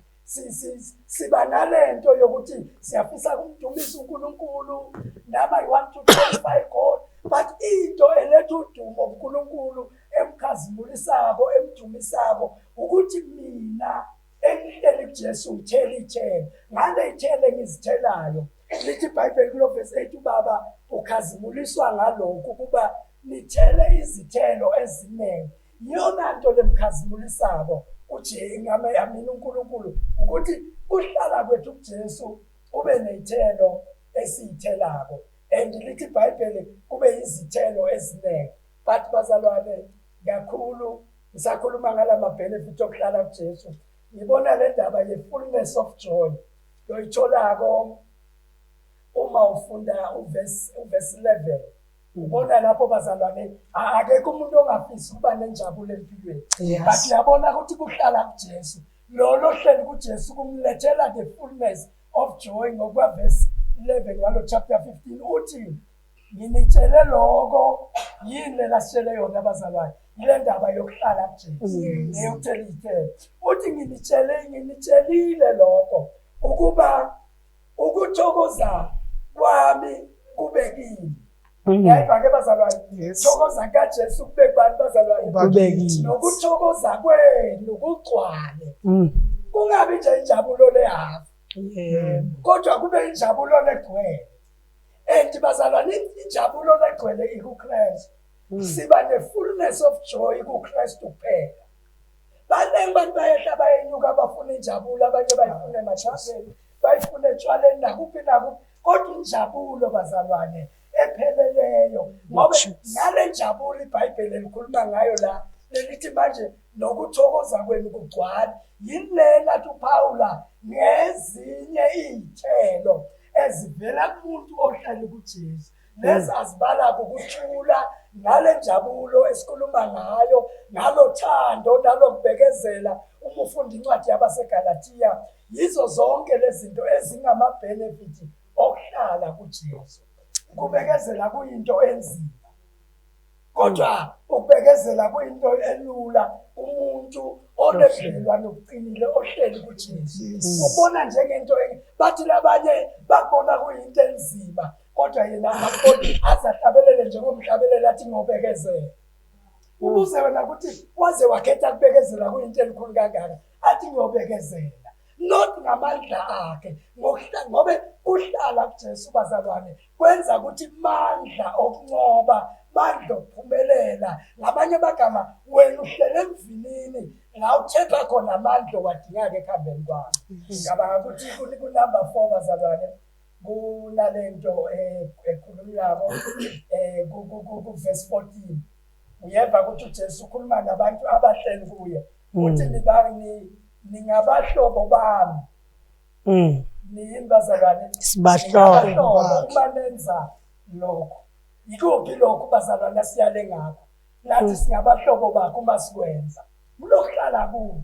[SPEAKER 4] siba nalento yokuthi siyafisa kumdumisa uNkulunkulu, nami I want to glorify God, but into eletha udumo kuNkulunkulu emkhazimulisako emdumisako ukuthi mina engihleli kuJesu ngithela iy'thelo. Ngale y'thelo engizithelayo, lithi iBhayibheli kulo verse 8, uBaba ukhazimuliswa ngalokhu ukuba nithele izithelo eziningi. Iyona nto lemkhazimulisako amina uNkulunkulu, ukuthi kuhlala kwethu kuJesu kube ney'thelo esiyithelako. And lithi iBhayibheli kube izithelo eziningi. But bazalwane, kakhulu ngisakhuluma ngalama benefit okuhlala kuJesu, ngibona le ndaba ye-fullness of joy loyitholako uma ufunda uverse 11. Ubona lapho bazalwane, akekho umuntu ongafisi ukuba nenjabulo empilweni. But uyabona ukuthi kuhlala kuJesu, lo lohleli kuJesu kumlethela the fullness of joy. Ngokwa verse 11 walo chapter 15 uthi nginitshele lokho. Yini lela sitshele yona bazalwane? Ile ndaba yokuhlala kuJesu neyokuthela iy'thelo. Uthi nginitshelile lokho ukuba ukuthokoza kwami kube kini. Yayiva-ke bazalwane, thokoza kaJesu kube kubani bazalwane?
[SPEAKER 1] Kube kithi.
[SPEAKER 4] Nokuthokoza kwenu kugcwale, kungabi nje injabulo lehafu, kodwa kube injabulo legcwele. And bazalwane, injabulo legcwele ikuKristu. Siba ne-fullness of joy kuKristu kuphela. Baningi abantu bayehla bayenyuka bafuna injabulo, abanye bayifuna emathaveni, bayifuna etshwaleni, nakuphi nakuphi, kodwa injabulo bazalwane epheleleyo, ngoba ngale njabulo iBhayibheli elikhuluma ngayo la lelithi manje nokuthokoza kwenu kugcwale, yini lena athi uPawula ngezinye iy'thelo ezivela kumuntu ohlale kuJesu, lezi azibala ukuthula, ngale njabulo esikhuluma ngayo, ngalothando, nalokubekezela. Uma ufunda incwadi yabaseGalathiya, yizo zonke lezi zinto ezingama-benefit okuhlala kuJesu. Ukubekezela kuyinto enzima, kodwa ukubekezela kuyinto elula umuntu onebudlelwane obuqinile ohleli kuJesu. Ubona njengento, bathi labanye bakubona kuyinto enzima, kodwa yena akuboni, aze ahlabelele njengomhlabeleli athi ngobekezela. Ubuze wena ukuthi waze wakhetha kubekezela kuyinto elikhulu kangaka, athi ngiyobekezela, not ngamandla akhe, ngobe kuhlala kuJesu bazalwane kwenza ukuthi mandla okunqoba, mandla okuphumelela. Ngamanye amagama, wena uhlele emvinini la uthepha khona amandla owadingaka ekuhambeni kwakho. Ngicabanga ukuthi ku-number 4 bazalwane kunalento ekhulunywako ku-verse 14. Uyeva ukuthi uJesu ukhuluma nabantu abahleli kuye, uthi ningabahlobo bami. Niyini bazalwane?
[SPEAKER 1] Sibahlobo
[SPEAKER 4] uma nenza lokho. Yikuphi lokho bazalwane siyale ngakho? Nathi singabahlobo bakho uma sikwenza. Kulokuhlala kuye,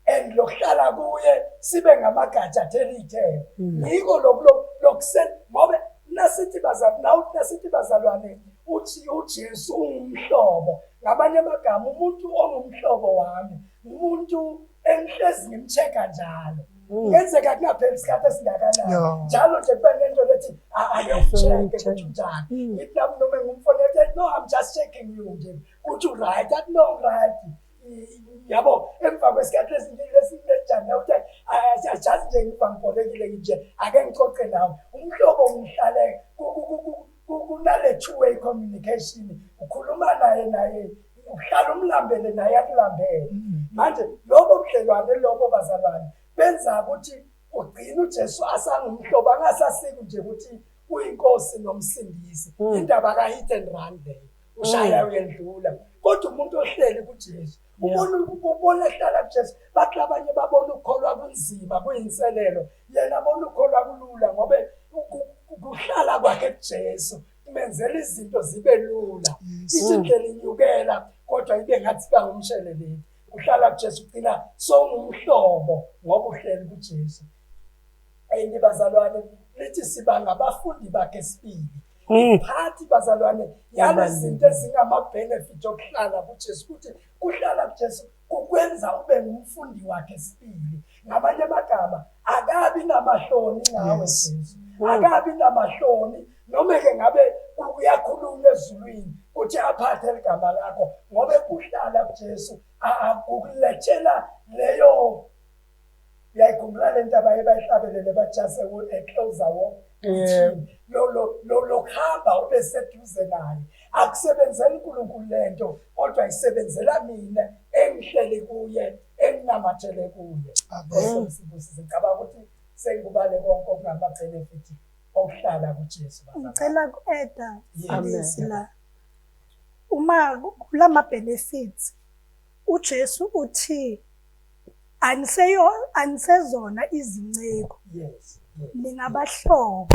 [SPEAKER 4] and lokuhlala kuye sibe ngamagatsha athela iy'thelo. Yiko lokhu ngobe nasithi nasithi bazalwane uthi uJesu ungumhlobo. Ngamanye amagama, umuntu ongumhlobo wami umuntu engihlezi ngimcheck-a njalo. Kungenzeka kungapheli isikhathi esingakanani, njalo nje kube nento lethi ake ucheck-e ukuthi unjani. Ngithi nami noma ngumfonela, no, I'm just checking you nje ukuthi u-right, athi no, right. Yabo, emva kwesikhathi esinjani uthi just nje ngiva ngibholekile nje ake ngixoxe nawe. Umhlobo ngihlale kunale two way communication, ukhuluma naye, naye uhlala umlambele, naye akulambele. Manje lobo budlelwane lobo bazalwane benza ukuthi ugcine uJesu asangumhlobo, angasasiki nje ukuthi uyinkosi nomsindisi. Indaba ka-hit and run leyo, ushaya uyendlula. Kodwa umuntu ohleli kuJesu, ubona ehlala kuJesu, bathi abanye babona ukukholwa kunzima, kuyinselelo, yena abona ukukholwa kulula, ngobe kuhlala kwakhe kuJesu. Kumenzela izinto zibe lula. Ithi indlela inyukela kodwa ibe ngathi iba ngumsheleleli. Uhlala kuJesu ugcina sowungumhlobo ngoba uhleli kuJesu. And bazalwane lithi siba ngabafundi bakhe sibili. Iphathi bazalwane yale zinto ezingama-benefit okuhlala kuJesu, ukuthi kuhlala kuJesu kukwenza ube ngumfundi wakhe sibili. Ngamanye amagama akabi namahloni ngawe Jesu, akabi namahloni noma-ke ngabe kuyakhulunywa ezulwini ukuthi aphathe ligama lakho, ngoba kuhlala kuJesu akukulethela leyo. Uyayikhumbula le nto abaye bayihlabelele bajase closer walk lokuhamba ube seduze naye. Akusebenzeli uNkulunkulu lento, kodwa isebenzela mina engihleli kuye, enginamathele kuye. Sibusise. Ngicabanga ukuthi sengikubale konke okungama-benefit okuhlala kuJesu.
[SPEAKER 3] Ngicela ku-eda mfundisi la. Uma kulama benefits uJesu uthi aniseyo anisezona izinceku, ningabahlobo,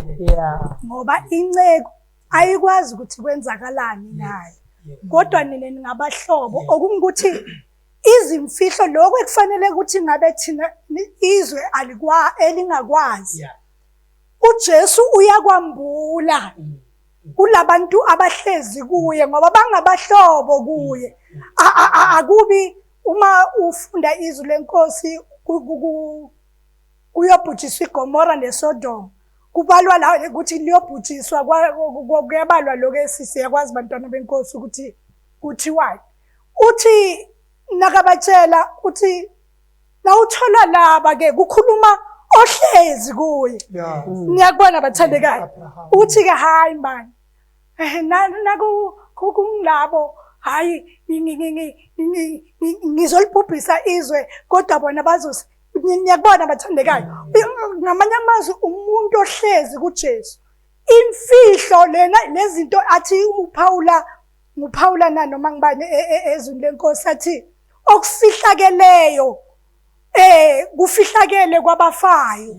[SPEAKER 3] ngoba inceku ayikwazi ukuthi kwenzakalani naye, kodwa nina ningabahlobo, okungukuthi izimfihlo lokho ekufanele ukuthi ngabe thina izwe alikwa elingakwazi, uJesu uyakwambula kulabantu abahlezi kuye ngoba bangabahlobo kuye. Akubi uma ufunda izwi lenkosi kuyobhujiswa iGomora neSodom, kubalwa la ukuthi liyobhujiswa, kuyabalwa lokho esisiyakwazi bantwana benkosi ukuthi kuthiwani. Uthi nakabatshela uthi nawuthola laba ke kukhuluma ohlezi kuye. Niyakubona bathandekayo, uthi ke hayi mani, naku kungilabo, hayi ngizolibhubhisa izwe, kodwa bona bazos. Niyakubona bathandekayo, ngamanye amazwi umuntu ohlezi kuJesu, imfihlo lena lezinto athi uPaula nguPaula na noma ngibani ezwini lenkosi athi okufihlakeleyo kufihlakele kwabafayo,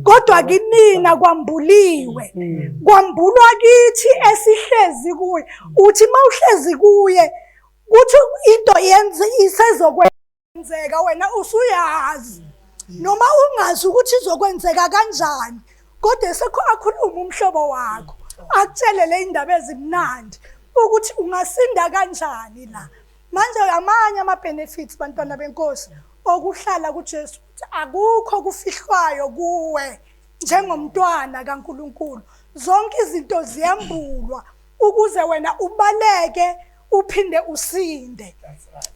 [SPEAKER 3] kodwa kinina kwambuliwe, kwambulwa kithi esihlezi kuye. Uthi mawuhlezi kuye kuthi into yenze isezokwenzeka, wena usuyazi noma ungazi ukuthi izokwenzeka kanjani, kodwa sekho akhuluma umhlobo wakho akutshele le indaba ezimnandi ukuthi ungasinda kanjani la. Manje amanye ama-benefits bantwana benkosi okuhlala kuJesu, ukuthi akukho kufihlwayo kuwe njengomntwana kaNkuluNkulu, zonke izinto ziyambulwa ukuze wena ubaleke uphinde usinde.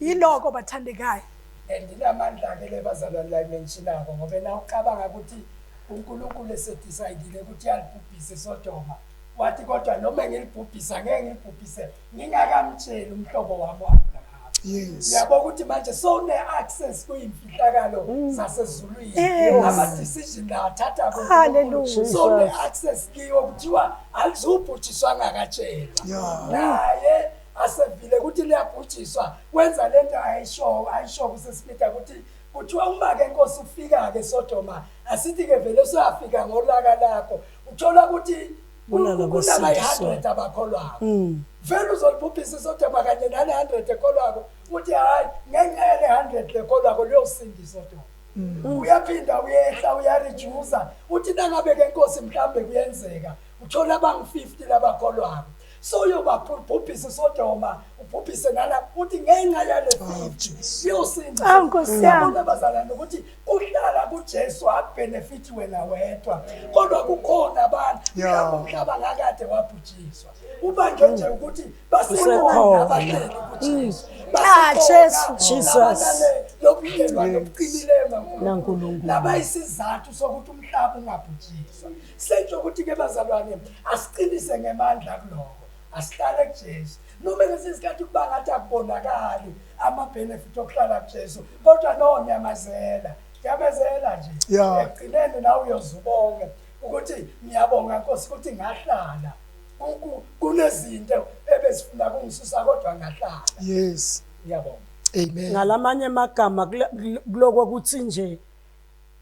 [SPEAKER 3] Yiloko bathandekayo.
[SPEAKER 4] And inamandla-ke le bazalwane la imentionako, ngoba na ucabanga ukuthi uNkulunkulu esedecide ukuthi uyalibhubhisa iSodoma, wathi kodwa noma ngilibhubhisa ngeke ngilibhubhise ngingakamtsheli umhlobo wami u-Abraham. Uyabo ukuthi manje sowune-access kuyimfihlakalo zasezulwini, ama-decision la athatha sowune-access kiwo, kuthiwa alizubhujiswa ngakatshelwa naye asevile ukuthi liyabhujiswa. Wenza lento ayisho kuseSmith ukuthi kuthiwa uma-ke inkosi ufika-ke Sodoma, asithi-ke vele usuyafika ngolaka lakho, uthola ukuthi kunaba-100 abakholwako, vele uzolibhubhisa iSodoma kanye nale 100 ekholwako. Uthi hhayi, ngenxa yale 100 lekholwako liyosinda iSodoma. Uyaphinda uyehla uyaredusa, uthi nangabe-ke inkosi mhlawumbe kuyenzeka uthola abangu-50 labakholwako, so uyobabhubhisa iSodoma ubhubhise nala, uthi ngenxa yale 50 liyosinda.
[SPEAKER 3] Awu, Nkosi yami.
[SPEAKER 4] Uyabona bazalwane ukuthi kuhlala kuJesu akubenefit wena wedwa, kodwa kukhona abantu mhlawumbe umhlaba ngakade wabhujiswa, ubanjwe nje ukuthi basekhona abahleli kuJesu.
[SPEAKER 3] Ah, Jesu.
[SPEAKER 1] Jesus.
[SPEAKER 4] Lobudlelwane obuqinileyo
[SPEAKER 1] naNkulunkulu.
[SPEAKER 4] Labayisizathu sokuthi umhlaba ungabhujiswa. Sentsho ukuthi-ke bazalwane asiqinise ngemandla kuloko, asihlale kuJesu noma ngesinye isikhathi kuba ngathi akubonakali ama-benefit okuhlala kuJesu, kodwa no nyamazela, nyamazela nje. Ekugcineni nawe uyoze ubonge ukuthi ngiyabonga Nkosi ukuthi ngahlala. Kunezinto ebezifuna kungisusa kodwa ngahlala. Ngiyabonga.
[SPEAKER 2] Amen.
[SPEAKER 1] Ngalamanye amagama kuloko kuthi nje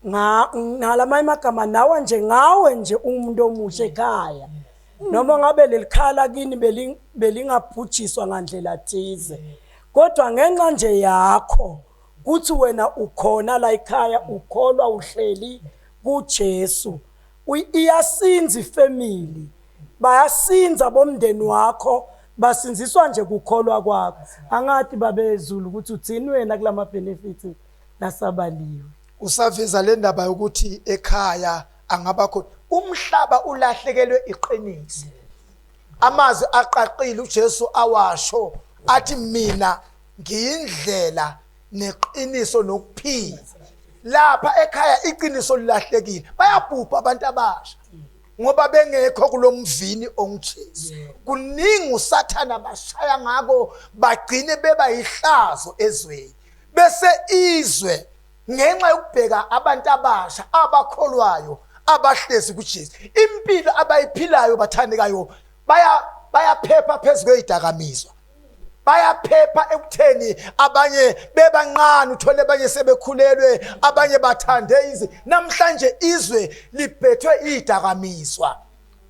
[SPEAKER 1] ngalamanye amagama nawe nje ngawe nje umuntu omusha ekhaya. Noma ngabe lelikhala kini belingabhujiswa ngandlela thize. Kodwa ngenxa nje yakho kuthi wena ukhona la ekhaya ukholwa uhleli kuJesu. Iyasinza ifamily. Bayasinza bomndeni wakho basinziswa nje kukholwa kwakho. Angathi babezulu ukuthi uthini wena kulama benefits lasabaliwe.
[SPEAKER 2] Usaveza le ndaba yokuthi ekhaya angaba khona umhlaba ulahlekelwe iqiniso. Amazwi aqaqile uJesu awasho athi mina ngiyindlela neqiniso nokuphila. Lapha ekhaya iqiniso lilahlekile. Bayabhubha abantu abasha ngoba bengekho kulomvini onguJesu. Kuningi uSathana bashaya ngako bagcine beba yihlazo ezweni. Bese izwe ngenxa yokubheka abantu abasha abakholwayo abahlezi kuJesu impilo abayiphilayo bathandekayo baya bayaphepha phezu kwezidakamizwa bayaphepha ekutheni abanye bebanqane uthole abanye sebekhulelwe abanye bathande izi namhlanje izwe libhethwe izidakamizwa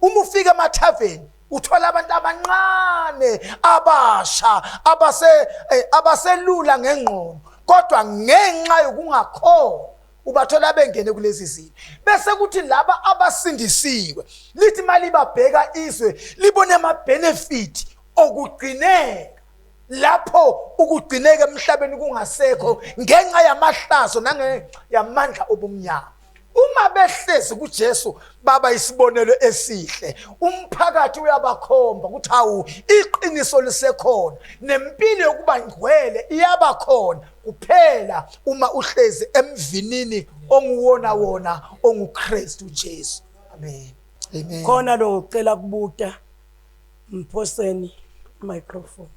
[SPEAKER 2] uma ufika emathaveni uthola abantu abancane abasha abase eh, abaselula ngengqondo kodwa ngenxa yokungakholwa ubathola bengene kulezi zinto bese kuthi laba abasindisiwe lithi malibabheka izwe libone ama benefit okugcineka lapho ukugcineka emhlabeni kungasekho ngenxa yamahlazo nangenxa yamandla obumnyama uma behlezi kuJesu baba isibonelo esihle umphakathi uyabakhomba ukuthi hawu iqiniso lisekhona nempilo yokuba ngcwele iyabakhona kuphela uma uhlezi emvinini onguwona wona onguKristu Jesu amen amen
[SPEAKER 1] khona lo ngicela kubuta mphoseni microphone.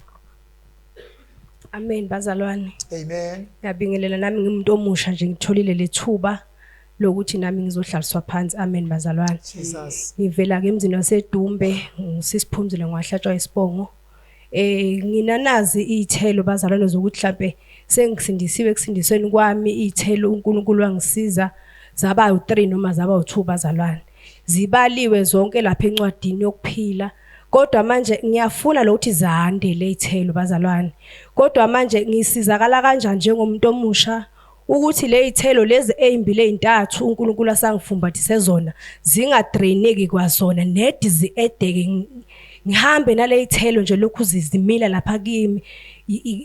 [SPEAKER 6] Amen bazalwane.
[SPEAKER 2] Amen.
[SPEAKER 6] Ngiyabingelela nami ngimuntu omusha nje ngitholile lethuba lokuthi nami ngizohlaliswa phansi. Amen bazalwane.
[SPEAKER 2] Jesus.
[SPEAKER 6] Ngivela ke emzini waseDumbe, ngisisiphumzile ngwahlatshwa isibongo. Eh nginanazi izithelo bazalwane zokuthi mhlambe sengisindisiwe ekusindisweni kwami izithelo uNkulunkulu wangisiza zaba u3 noma zaba u2 bazalwane. Zibaliwe zonke lapha encwadini yokuphila. Kodwa manje ngiyafuna lokuthi zande ley'thelo bazalwane. Kodwa manje ngisizakala kanjani njengomuntu omusha ukuthi ley'thelo lezi ey'mbili ey'ntathu uNkulunkulu asangifumbathise zona zingadraineki kwazona nedi zi-edeke ngihambe naley'thelo nje lokhu zimila lapha kimi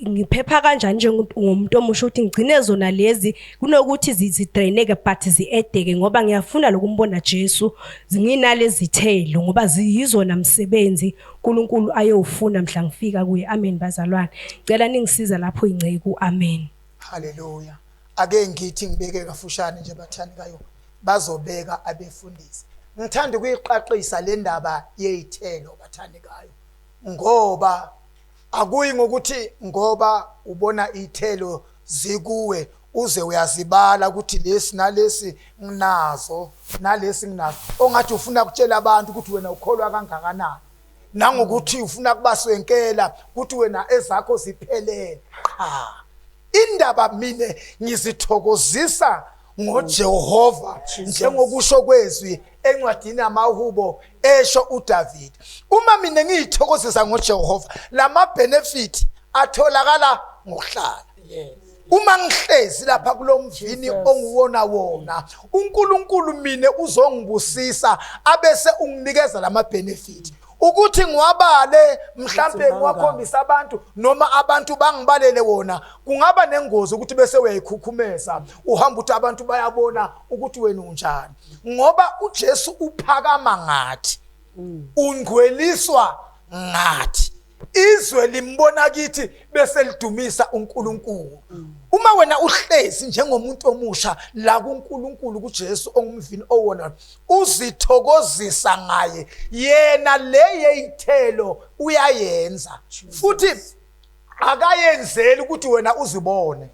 [SPEAKER 6] ngiphepha kanjani njengomuntu omusha ukuthi ngigcine zona lezi kunokuthi zidraineke but zi-edeke ngoba ngiyafuna lokumbona Jesu nginalezi zithelo ngoba ziyizona msebenzi uNkulunkulu ayowufuna mhla ngifika kuye. Amen bazalwane, cela ningisiza lapho inceku. Amen.
[SPEAKER 2] Haleluya. Ake ngithi ngibeke kafushane nje bathandekayo, bazobeka abefundisi. Ngithanda ukuyiqaqisa le ndaba yey'thelo bathandekayo, ngoba akuyi ngokuthi ngoba ubona iy'thelo zikuwe uze uyazibala ukuthi lesi nalesi nginazo nalesi nginazo, ongathi ufuna kutshela abantu ukuthi wena ukholwa kangakanani, nangokuthi ufuna kubaswenkela ukuthi wena ezakho ziphelele. Cha, indaba mina ngizithokozisa ngoJehova njengokusho kwezwi encwadini yamaHubo esho uDavid. Uma mina ngiyithokozisa ngoJehova, lama benefit atholakala ngokuhlala. Uma ngihlezi lapha kulomvini onguwona wona, uNkulunkulu mina uzongibusisa abese unginikeza lama benefit. Ukuthi ngiwabale mhlambe ngiwakhombisa abantu noma abantu bangibalele wona, kungaba nengozi ukuthi bese uyayikhukhumeza uhamba uthi abantu bayabona ukuthi wena unjani, ngoba uJesu uphakama ngathi, ungcweliswa ngathi, izwe limbona kithi bese lidumisa uNkulunkulu. Uma wena uhlezi njengomuntu omusha la kuNkulunkulu kuJesu ongumvini owona, uzithokozisa ngaye yena, le yeyithelo uyayenza futhi akayenzeli ukuthi wena uzibone.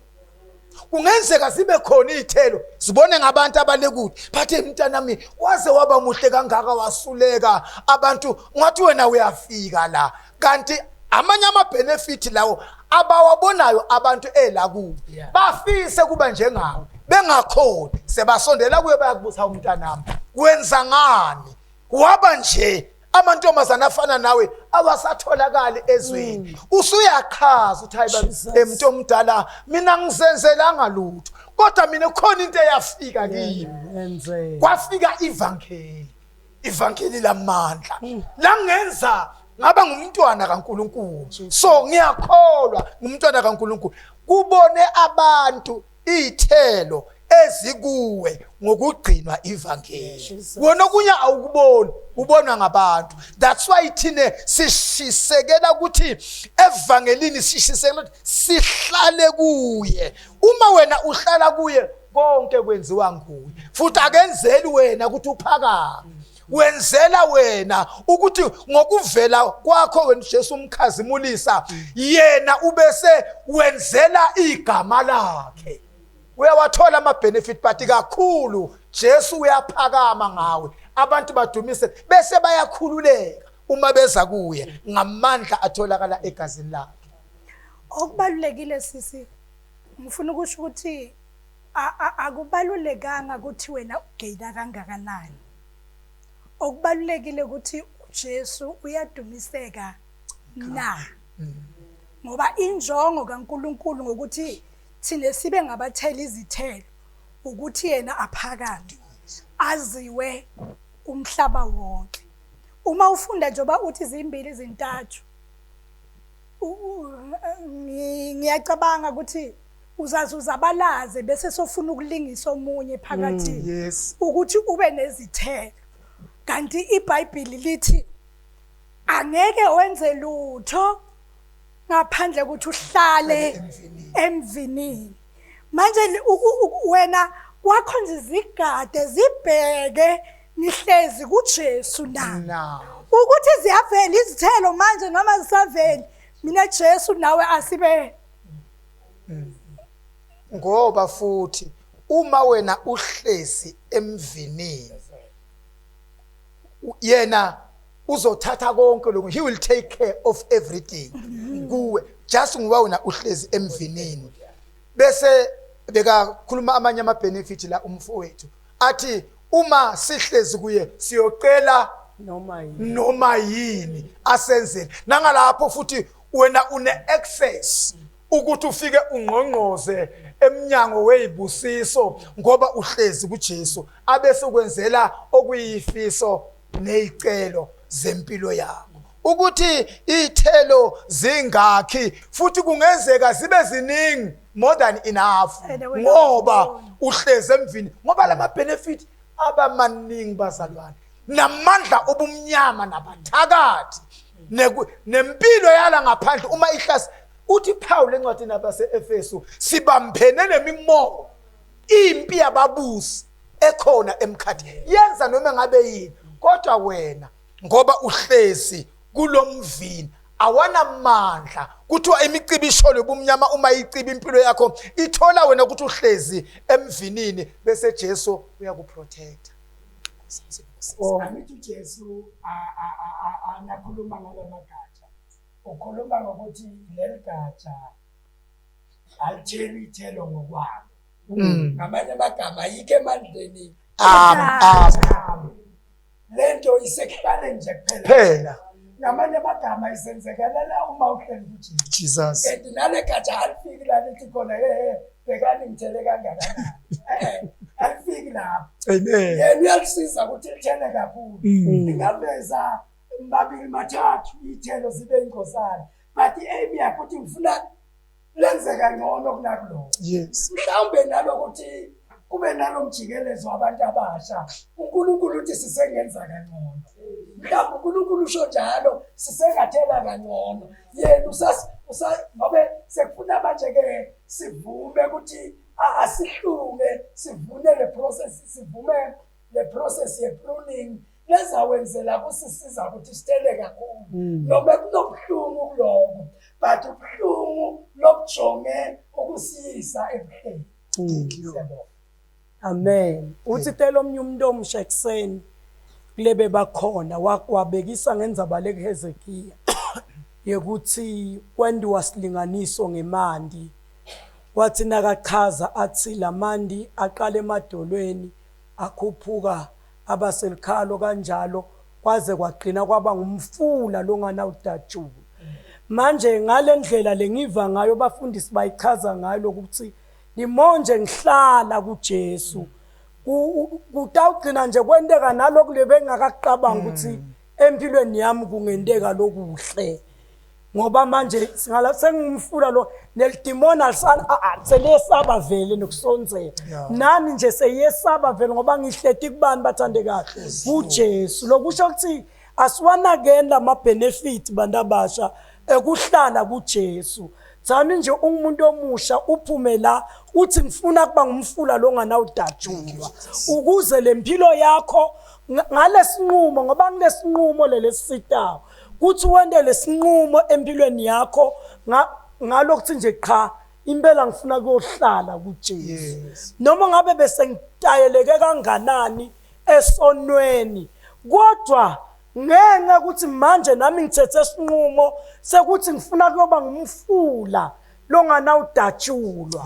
[SPEAKER 2] Kungenzeka zibe khona iy'thelo zibone ngabantu abalekude, but mntanami waze waba muhle kangaka wasuleka abantu ngathi wena uyafika la, kanti amanye ama-benefit lawo abawabonayo abantu ela kubo bafise kuba njengawe, bengakhoni sebasondela kuye bayakubuza, umntanami wenza ngani waba nje? Amantombazana afana nawe awasatholakali ezweni. Usuyaqhaza uthi hayi baba, emuntu omdala, mina ngizenzelanga lutho, kodwa mina khona into eyafika kimi.
[SPEAKER 1] Enzela.
[SPEAKER 2] Kwafika ivangeli, ivangeli lamandla langenza ngaba ngumntwana kaNkuluNkulu. So ngiyakholwa ngumntwana kaNkuluNkulu. Kubone abantu iy'thelo ezikuwe ngokugcinwa ivangeli. Wona okunye awukuboni, ubonwa ngabantu. That's why thina sishisekela ukuthi evangelini, sishisekela ukuthi sihlale kuye. Uma wena uhlala kuye, konke kwenziwa nguye, futhi akenzeli wena ukuthi uphakame, wenzela wena ukuthi ngokuvela kwakho wena Jesu umkhazimulisa yena, ubese wenzela igama lakhe. Uyawathola ama benefit, but kakhulu Jesu uyaphakama ngawe, abantu badumise bese bayakhululeka uma beza kuye ngamandla atholakala egazini lakhe.
[SPEAKER 3] Okubalulekile, sisi, ngifuna ukusho ukuthi akubalulekanga ukuthi wena ugeyina kangakanani. Okubalulekile ukuthi uJesu uyadumiseka na, ngoba injongo kaNkuluNkulu ngokuthi thina sibe ngabathela izithelo ukuthi yena aphakame, aziwe umhlaba wonke. Uma ufunda, njengoba uthi zimbili zintathu, ngiyacabanga ukuthi uzaze uzabalaze bese sofuna ukulingisa omunye phakathi ukuthi ube nezithelo, kanti iBhayibheli lithi angeke wenze lutho ngaphandle ukuthi uhlale emvinini. Manje wena kwakho nje zigade, zibheke, nihlezi kuJesu na?
[SPEAKER 2] Na.
[SPEAKER 3] Ukuthi ziyavela izithelo manje noma zisaveli, mina Jesu nawe asibe.
[SPEAKER 2] Ngoba futhi uma wena uhlezi emvinini, yena uzothatha konke lokho. He will take care of everything kuwe, just ngoba wena uhlezi emvinini. Bese bekakhuluma amanye ama benefit la umfowethu, athi uma sihlezi kuye siyocela
[SPEAKER 1] noma yini,
[SPEAKER 2] noma yini asenzele. Nangalapho futhi wena une access ukuthi ufike ungqongqoze emnyango weyibusiso ngoba uhlezi kuJesu, abese ukwenzela okuyifiso nezicelo zempilo yakho. Ukuthi ithelo zingakhi, futhi kungenzeka zibe ziningi, more than enough,
[SPEAKER 3] Ene wena
[SPEAKER 2] ngoba
[SPEAKER 3] uzibona.
[SPEAKER 2] uhlezi emvini. Ngoba lama benefit abamaningi, bazalwane, namandla obumnyama nabathakathi nempilo yala ngaphandle uma ihlasi. Uthi Paul encwadini abase-Efesu, sibambene nemimoya, impi yababusi ekhona emkhathi, yenza noma ngabe yini. Kodwa wena ngoba uhlezi kulomvini, awanamandla. Kuthiwa imicibisholo yobumnyama uma iciba impilo yakho, ithola wena ukuthi uhlezi emvinini, bese Jesu uyakuprotecta.
[SPEAKER 4] Angithi uJesu anakhuluma ngalamagatsha, ukhuluma ngokuthi leli gatsha alitheli ithelo ngokwalo. Ngamanye amagama, ayikho emandleni
[SPEAKER 2] Am.
[SPEAKER 4] ami. Lento isekuhlaleni nje kuphela.
[SPEAKER 2] Phela.
[SPEAKER 4] Ngamanye amagama, isenzekalela uma uhleli kuJesu.
[SPEAKER 2] Jesus.
[SPEAKER 4] And nale gatsha alifiki la lithi khona, "He, bhekani ngithele kangakanani." Alifiki lapho.
[SPEAKER 2] Amen.
[SPEAKER 4] Yena uyalisiza ukuthi lithele kakhulu, lingaveza mabili mathathu iy'thelo zibe ingcosana, but i-aim yakhe ukuthi ngifuna lenze kangcono kunakuloko. Mhlawumbe nalokuthi kube nalo mjikelezo wabantu abasha, uNkulunkulu uthi sisengenza kangcono. Mhlawumbe uNkulunkulu usho njalo, sisengathela kangcono. Yena ngobe sekufuna manje-ke sivume ukuthi asihlunge, sivune le process, sivume le process ye-pruning lezawenzela kusisiza ukuthi sithele kakhulu, noma kunobuhlungu kuloko, but ubuhlungu lobujonge ukusiyisa ebuhleni.
[SPEAKER 2] Thank you.
[SPEAKER 4] Siyabonga.
[SPEAKER 1] Amen. Uthi telo omnye umuntu omusha ekuseni kulebe bakhona wabekisa ngenzaba lekuHezekiya yekuthi kwendiwa silinganiso ngemandi. Wathi nakachaza athi lamandi aqala emadolweni, akhuphuka, abaselikhalo kanjalo. Kwaze kwagcina kwaba ngumfula longanawudatshulwa. Manje ngale ndlela lengiva ngayo bafundisi bayichaza ngayo lokuthi limonje ngihlala kuJesu kutawugcina nje kwenteka naloku lebengakakucabangi ukuthi empilweni yami kungenteka lokuhle. Ngoba manje singala sengumfula lo nelidimoni seliyesaba vele nokusonzela. Nani nje seyiyesaba vele ngoba ngihleti kubani bathandekayo? KuJesu. Lokusho ukuthi asiwanakeni lama benefit bantu abasha ekuhlala kuJesu. Thani nje ungumuntu omusha uphume la uthi ngifuna kuba ngumfula lo nganawudatshulwa ukuze lempilo yakho ngalesinqumo, ngoba kulesinqumo lelesitawo kuthi wente lesinqumo empilweni yakho ngalokuthi nje qha impela ngifuna kuyohlala kuJesu. Noma ngabe bese ngitayeleke kanganani esonweni, kodwa ngenxa ukuthi manje nami ngithethe isinqumo sekuthi ngifuna kuyoba ngumfula longanawudatshulwa.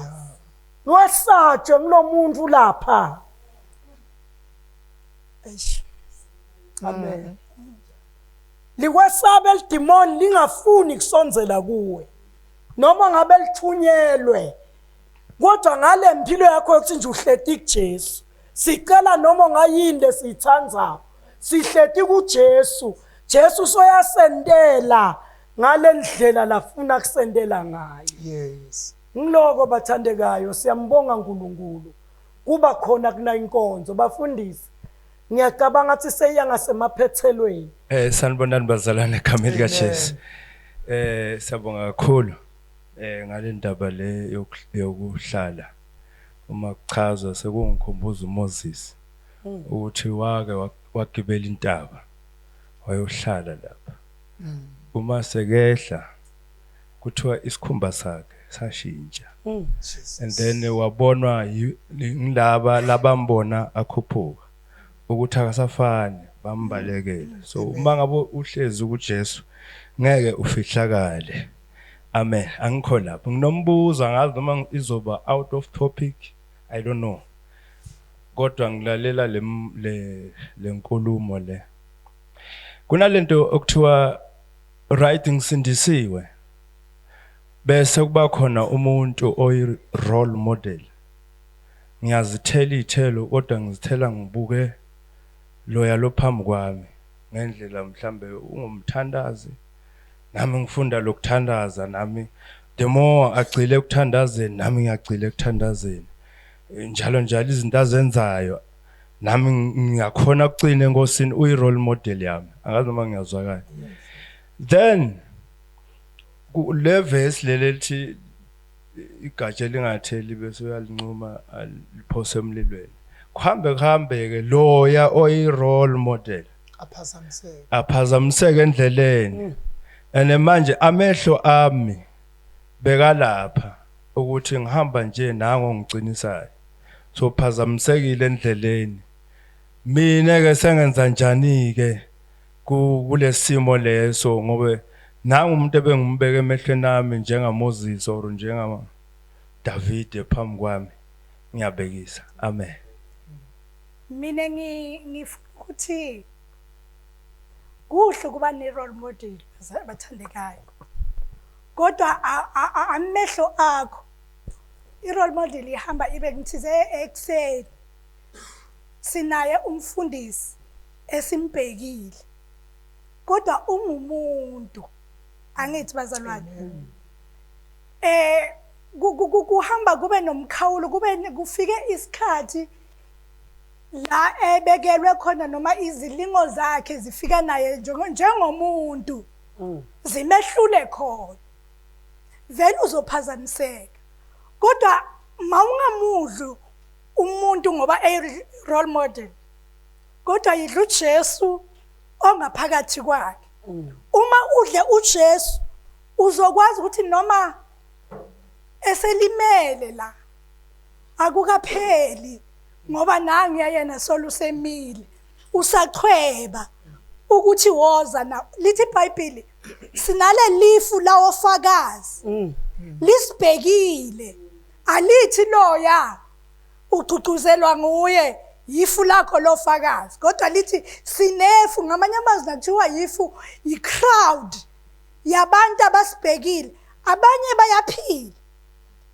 [SPEAKER 1] Wesatshwe ngulomuntu lapha. Eish. Amen. Likwesaba elidimoni lingafuni kusondzela kuwe. Noma ngabe lithunyelwe. Kodwa ngale mpilo yakho yokuthi nje uhleti kuJesu. Sicela noma ngayini lesiyithandayo. Sihleti kuJesu. Jesu soyasendela ngale ndlela lafuna kusendela ngayo.
[SPEAKER 2] Yes.
[SPEAKER 1] Ngiloko bathandekayo siyambonga uNkulunkulu. Kuba khona kuna inkonzo bafundisi. Ngiyacabanga ukuthi seyiya ngasemaphethelweni.
[SPEAKER 7] Sanibonani bazalwane egameni likaJesu. Siyabonga kakhulu ngale ndaba le yokuhlala. Uma kuchazwa sekungikhumbuza uMoses ukuthi wake wagibela intaba wayohlala lapha. Uma sekehla kuthiwa isikhumba sakhe sashintsha. And then wabonwa ngilaba labambona akhuphuka ukuthi akasafani, bambalekele. So uma ngabe uhlezi kuJesu ngeke ufihlakale. Amen. Angikho lapho. Nginombuzo, angazi noma izoba out of topic, I don't know. Kodwa ngilalela le nkulumo le. Kunalento okuthiwa right ngisindisiwe. Bese kuba khona umuntu oyi role model. Ngiyazithela ithelo kodwa ngizithela ngibuke loya lo phambi kwami ngendlela mhlambe ungumthandazi nami ngifunda lokuthandaza, nami the more agcile ekuthandazeni nami ngiyagcila ekuthandazeni, njalo njalo izinto azenzayo nami ngiyakhona ukucina enkosini, uyi role model yami. Angazi noma ngiyazwakala. Then le verse leli elithi igatsha elingatheli bese uyalincuma aliphose emlilweni, kuhambe kuhambe ke loya oyi role model
[SPEAKER 2] aphazamiseke,
[SPEAKER 7] aphazamiseke endleleni. And manje amehlo ami bekalapha ukuthi ngihamba nje nango ngicinisayo, so phazamisekile endleleni. Mina ke sengenza njani ke kulesimo leso, ngoba nangu umuntu ebengimbeke emehlweni ami njengaMoses or njengama David phambi kwami. Ngiyabekisa. Amen.
[SPEAKER 3] Mina ngifuna ukuthi kuhle kuba ne role model bathandekayo, kodwa amehlo akho i role model ihamba ibe ngithize ekuseni sinaye umfundisi esimbhekile, kodwa ungumuntu, angithi bazalwane, kuhamba kube nomkhawulo, kube kufike isikhathi la ebekelwe khona noma izilingo zakhe zifika naye njengomuntu zimehlule khona, vele uzophazamiseka. Kodwa mawungamudli umuntu ngoba eyi role model, kodwa yidla uJesu ongaphakathi kwakhe. Uma udle uJesu uzokwazi ukuthi noma eselimele la akukapheli, ngoba nangiya yena solusemile usachweba ukuthi woza na. Lithi iBhayibheli sinale lifu lawofakazi lisibhekile, alithi loya ugcugcuzelwa nguye Yifu lakho lofakazi. Kodwa lithi sinefu, ngamanye amazwi nakuthiwa yifu yi-crowd yabantu abasibhekile. Abanye bayaphila,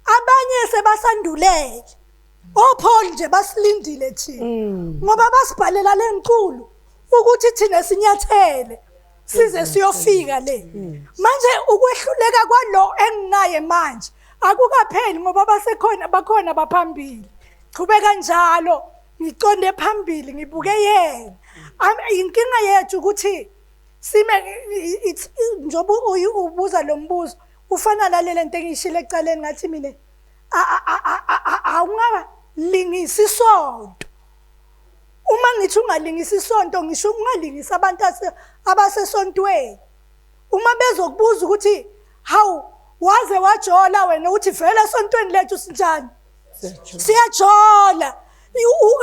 [SPEAKER 3] abanye sebasandulele. OPaul nje basilindile thina ngoba basibhalela lenkulu ukuthi thina sinyathele size siyofika le. Manje ukwehluleka kwalo enginaye manje akukapheli ngoba basekhona, bakhona baphambili. Qhubeka njalo, ngiqonde phambili, ngibuke yena. Inkinga yethu ukuthi sime it's njengoba ubuza lo mbuzo ufana nalele nto engiyishilo ekuqaleni, ngathi mina awungalingisi isonto. Uma ngithi ungalingisi isonto, ngisho ungalingisi abantu abasesontweni. Uma bezokubuza ukuthi hawu waze wajola wena, uthi vele esontweni lethu sinjani, siyajola.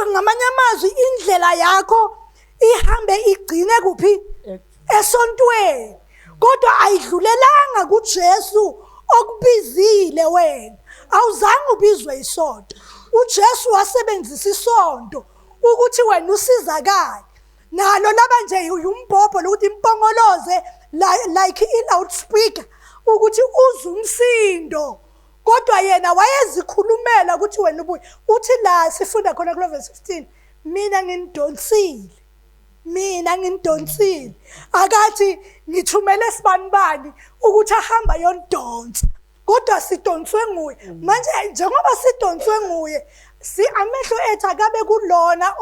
[SPEAKER 3] Ngamanye amazwi indlela yakho ihambe igcine kuphi? Esontweni. Kodwa ayidlulelanga kuJesu okubizile wena. Awuzange ubizwe isonto. uJesu wasebenzisa isonto ukuthi wena usizakale. Nalo laba nje umbhobho lokuthi impongoloze like i-loudspeaker ukuthi uze umsindo. Kodwa yena wayezikhulumela ukuthi wena ubuye. Uthi la sifunda khona kulo verse 15, mina nginidonsile. Mina nginidonsile. Akathi ngithumele sibanibani ukuthi ahamba yonidonsa. Kodwa sidonswe nguye. Manje njengoba sidonswe nguye, si amehlo ethu akabe kulona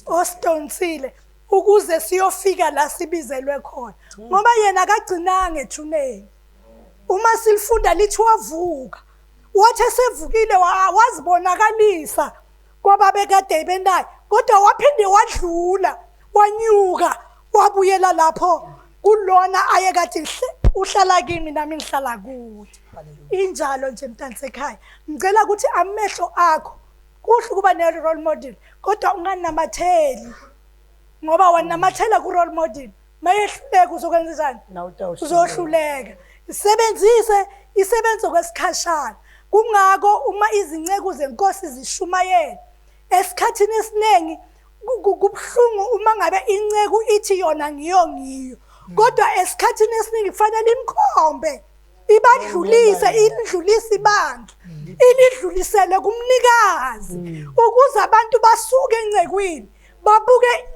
[SPEAKER 3] osidonsile ukuze siyofika la sibizelwe khona. Ngoba yena akagcinanga ethuneni. Uma silifunda lithi wavuka. Wathi esevukile wazibonakalisa kwababekade benaye, kodwa waphinde wadlula wanyuka wabuyela lapho kulona ayekade uhlala kimi nami ngihlala kuye. Injalo nje mntansekhaya. Ngicela ukuthi amehlo akho, kuhle ukuba ne-role model, kodwa unganamatheli, ngoba wanamathela ku-role model, mayehluleka uzokwenza njani? Uzohluleka. Isebenzise, isebenze okwesikhashana. Kungako uma izinceku zenkosi zishumayela, esikhathini esiningi kubuhlungu uma ngabe inceku ithi yona ngiyo ngiyo, kodwa esikhathini esiningi kufanele imkhombe, ibadlulise, ilidlulise ibandla, ilidlulisele kumnikazi, ukuze abantu basuke encekwini babuke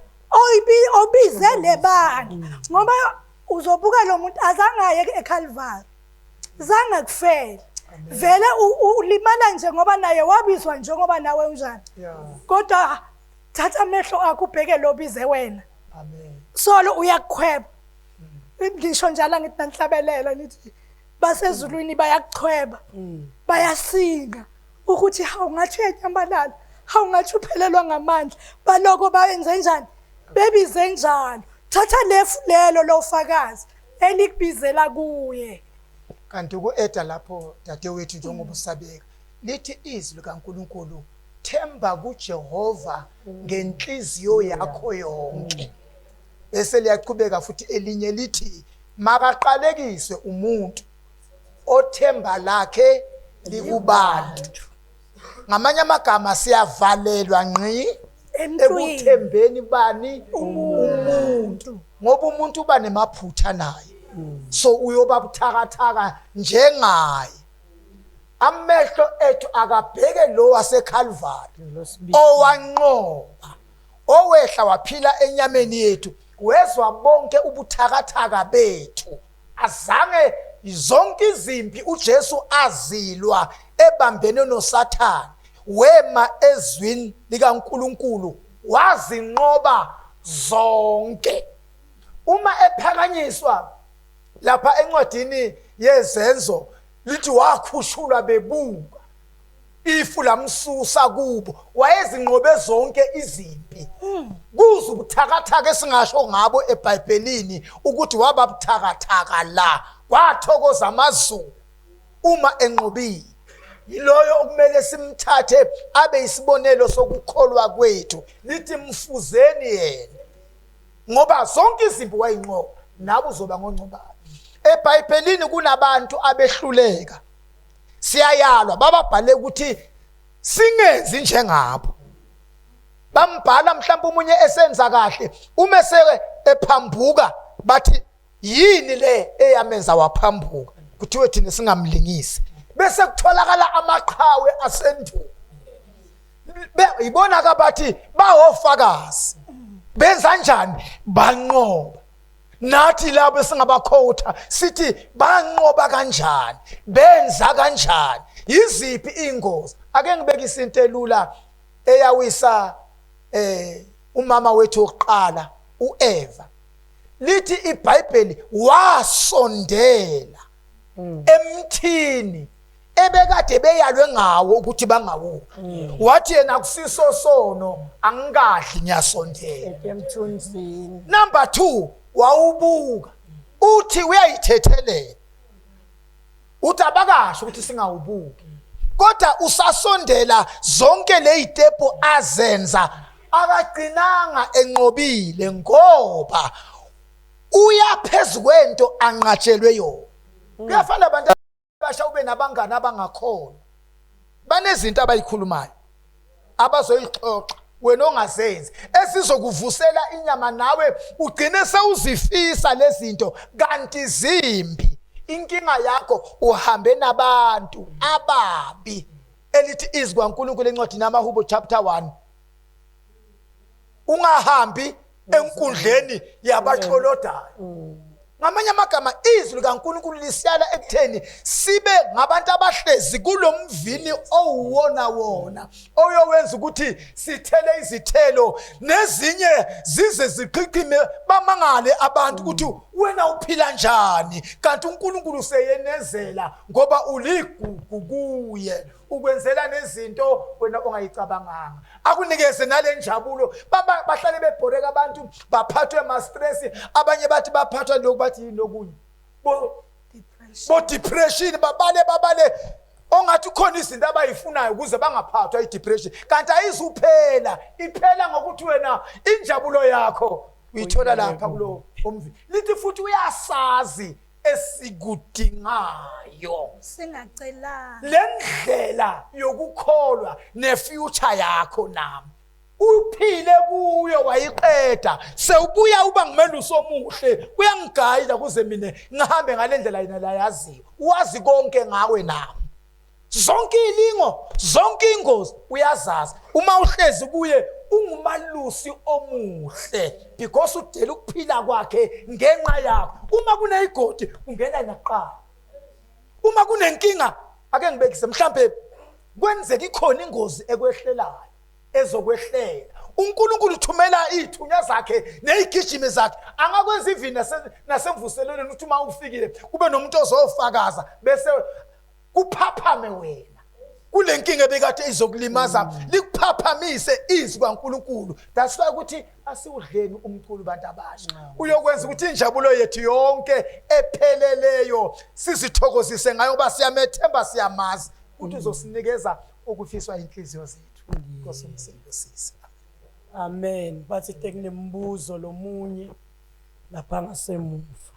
[SPEAKER 3] obize le bandla. Ngoba uzobuka lo muntu azange aye eCalvary, zange kufele vele, ulimala nje ngoba naye wabizwa njengoba nawe unjani. Kodwa thatha amehlo akho ubheke lo bize wena. Solo uyakukhweba. Ngisho njalo ngithi nanhlabelela nithi basezulwini bayakuchweba, bayasinga ukuthi hawu ngathi uyanyamalala, hawu ngathi uphelelwa ngamandla. Baloko bayenze njani? Bebize njalo. Thatha lefu lelo lofakazi elikubizela kuye.
[SPEAKER 2] Kanti uku-eda lapho dadewethu, njengoba usabeka, lithi izwi likaNkulunkulu, themba kuJehova ngenhliziyo yakho yonke. Bese liyaqhubeka futhi elinye lithi makaqalekiswe umuntu othemba lakhe likubantu. Ngamanye amagama siyavalelwa ngqi ekuthembeni bani? Umuntu. Ngoba umuntu uba nemaphutha naye, so uyoba buthakathaka njengaye. Amehlo ethu akabheke lo waseCalvary owanqoba, owehla waphila enyameni yethu, wezwa bonke ubuthakathaka bethu. Azange zonke izimpi uJesu azilwa ebambene noSathane, wema ezwini likaNkulunkulu wazinqoba zonke. Uma ephakanyiswa lapha encwadini yezenzo lithi wakhushulwa bebuka, ifu lamsusa kubo, wayezinqobe zonke izimpi. Kuze ubuthakathaka esingasho ngabo eBhayibhelini ukuthi waba buthakathaka la, kwathokoza amazulu uma enqobile. Yiloyo okumele simthathe abe isibonelo sokukholwa kwethu. Lithi mfuzeni yena, ngoba zonke izimpi wayinqoba, nawe uzoba ngonqobayo. EBhayibhelini kunabantu abehluleka, siyayalwa, bababhale ukuthi singenzi njengabo. Bambhala mhlawumbe umunye esenza kahle, uma seke ephambuka bathi yini le eyamenza waphambuka, kuthiwe thina singamlingisi. Bese kutholakala amaqhawe asendulo, ibona ke bathi bawofakazi, benza njani? Banqoba. Nathi labo esingabakhotha sithi banqoba kanjani, benza kanjani, yiziphi ingozi? Ake ngibekise into elula eyawisa umama wethu wokuqala uEva. Lithi iBhayibheli wasondela emthini ebekade beyalwe ngawo ukuthi bangawudli. Wathi yena akusiso sono, angikadli, ngiyasondela
[SPEAKER 1] emthunzini.
[SPEAKER 2] Number 2, wawubuka, uthi uyayithethelela, uthi abakasho ukuthi singawubuki, kodwa usasondela. Zonke lezitepu azenza akagcinanga enqobile, ngoba uya phezu kwento anqatshelwe yona. Kuyafana abantu abasha, ube nabangani abangakholwa, banezinto abayikhulumayo abazoyixoxa wena ongazenzi, esizokuvusela inyama, nawe ugcine sewuzifisa lezinto kanti zimbi. Inkinga yakho uhambe nabantu ababi. Elithi izwi kwaNkulunkulu encwadini yamaHubo chapter 1, ungahambi enkundleni yabaklolodayo. Ngamanye amagama, izwi likaNkulunkulu lisiyala ekutheni sibe ngabantu abahlezi kulomvini owuwona wona oyowenza ukuthi sithele izithelo, nezinye zize ziqhiqhime, bamangale abantu ukuthi wena uphila njani, kanti uNkulunkulu seyenezela ngoba uligugu kuye, ukwenzela nezinto wena ongayicabanganga, akunikeze nale njabulo. Bahlale bebhoreka abantu, baphathwe ma-stress, abanye bathi baphathwa lokhu, bathi yini okunye, bo depression, babale babale ongathi khona izinto abayifunayo ukuze bangaphathwa i-depression, kanti ayizuphela, iphela ngokuthi wena injabulo yakho uyithola lapha kulo umvi. Lithi futhi uyasazi esikudingayo
[SPEAKER 3] singacelanga.
[SPEAKER 2] Le ndlela yokukholwa nefuture yakho nami uphile kuyo wayiqeda, sewubuya uba ngumelusi omuhle, kuyangigayida kuze mina ngihambe ngale ndlela yena la yaziyo. Wazi konke ngawe nami, zonke ilingo, zonke ingozi uyazazi. Uma uhlezi kuye, ungumalusi omuhle because udela ukuphila kwakhe ngenxa yakho. Uma kuneyigodi, ungena naqala. Uma kunenkinga, ake ngibekise, mhlambe kwenzeka ikhona ingozi ekwehlelayo, ezokwehlela, uNkulunkulu uthumela izithunywa zakhe nezigijimi zakhe. Angakwenza even nasemvuselelweni, uthi uma ufikile kube nomuntu ozofakaza, bese kuphaphame wena kule nkinga ebekade izokulimaza, likuphaphamise izwi kaNkulunkulu. That's why ukuthi asiwudleni umculo, bantu abasha, uyokwenza ukuthi injabulo yethu yonke epheleleyo sizithokozise ngayo, ngoba siyamethemba, siyamazi ukuthi uzosinikeza okufiswa inhliziyo zethu. Nkosi umsindisise.
[SPEAKER 1] Amen. Bathi tekunembuzo lomunye lapha ngasemuva.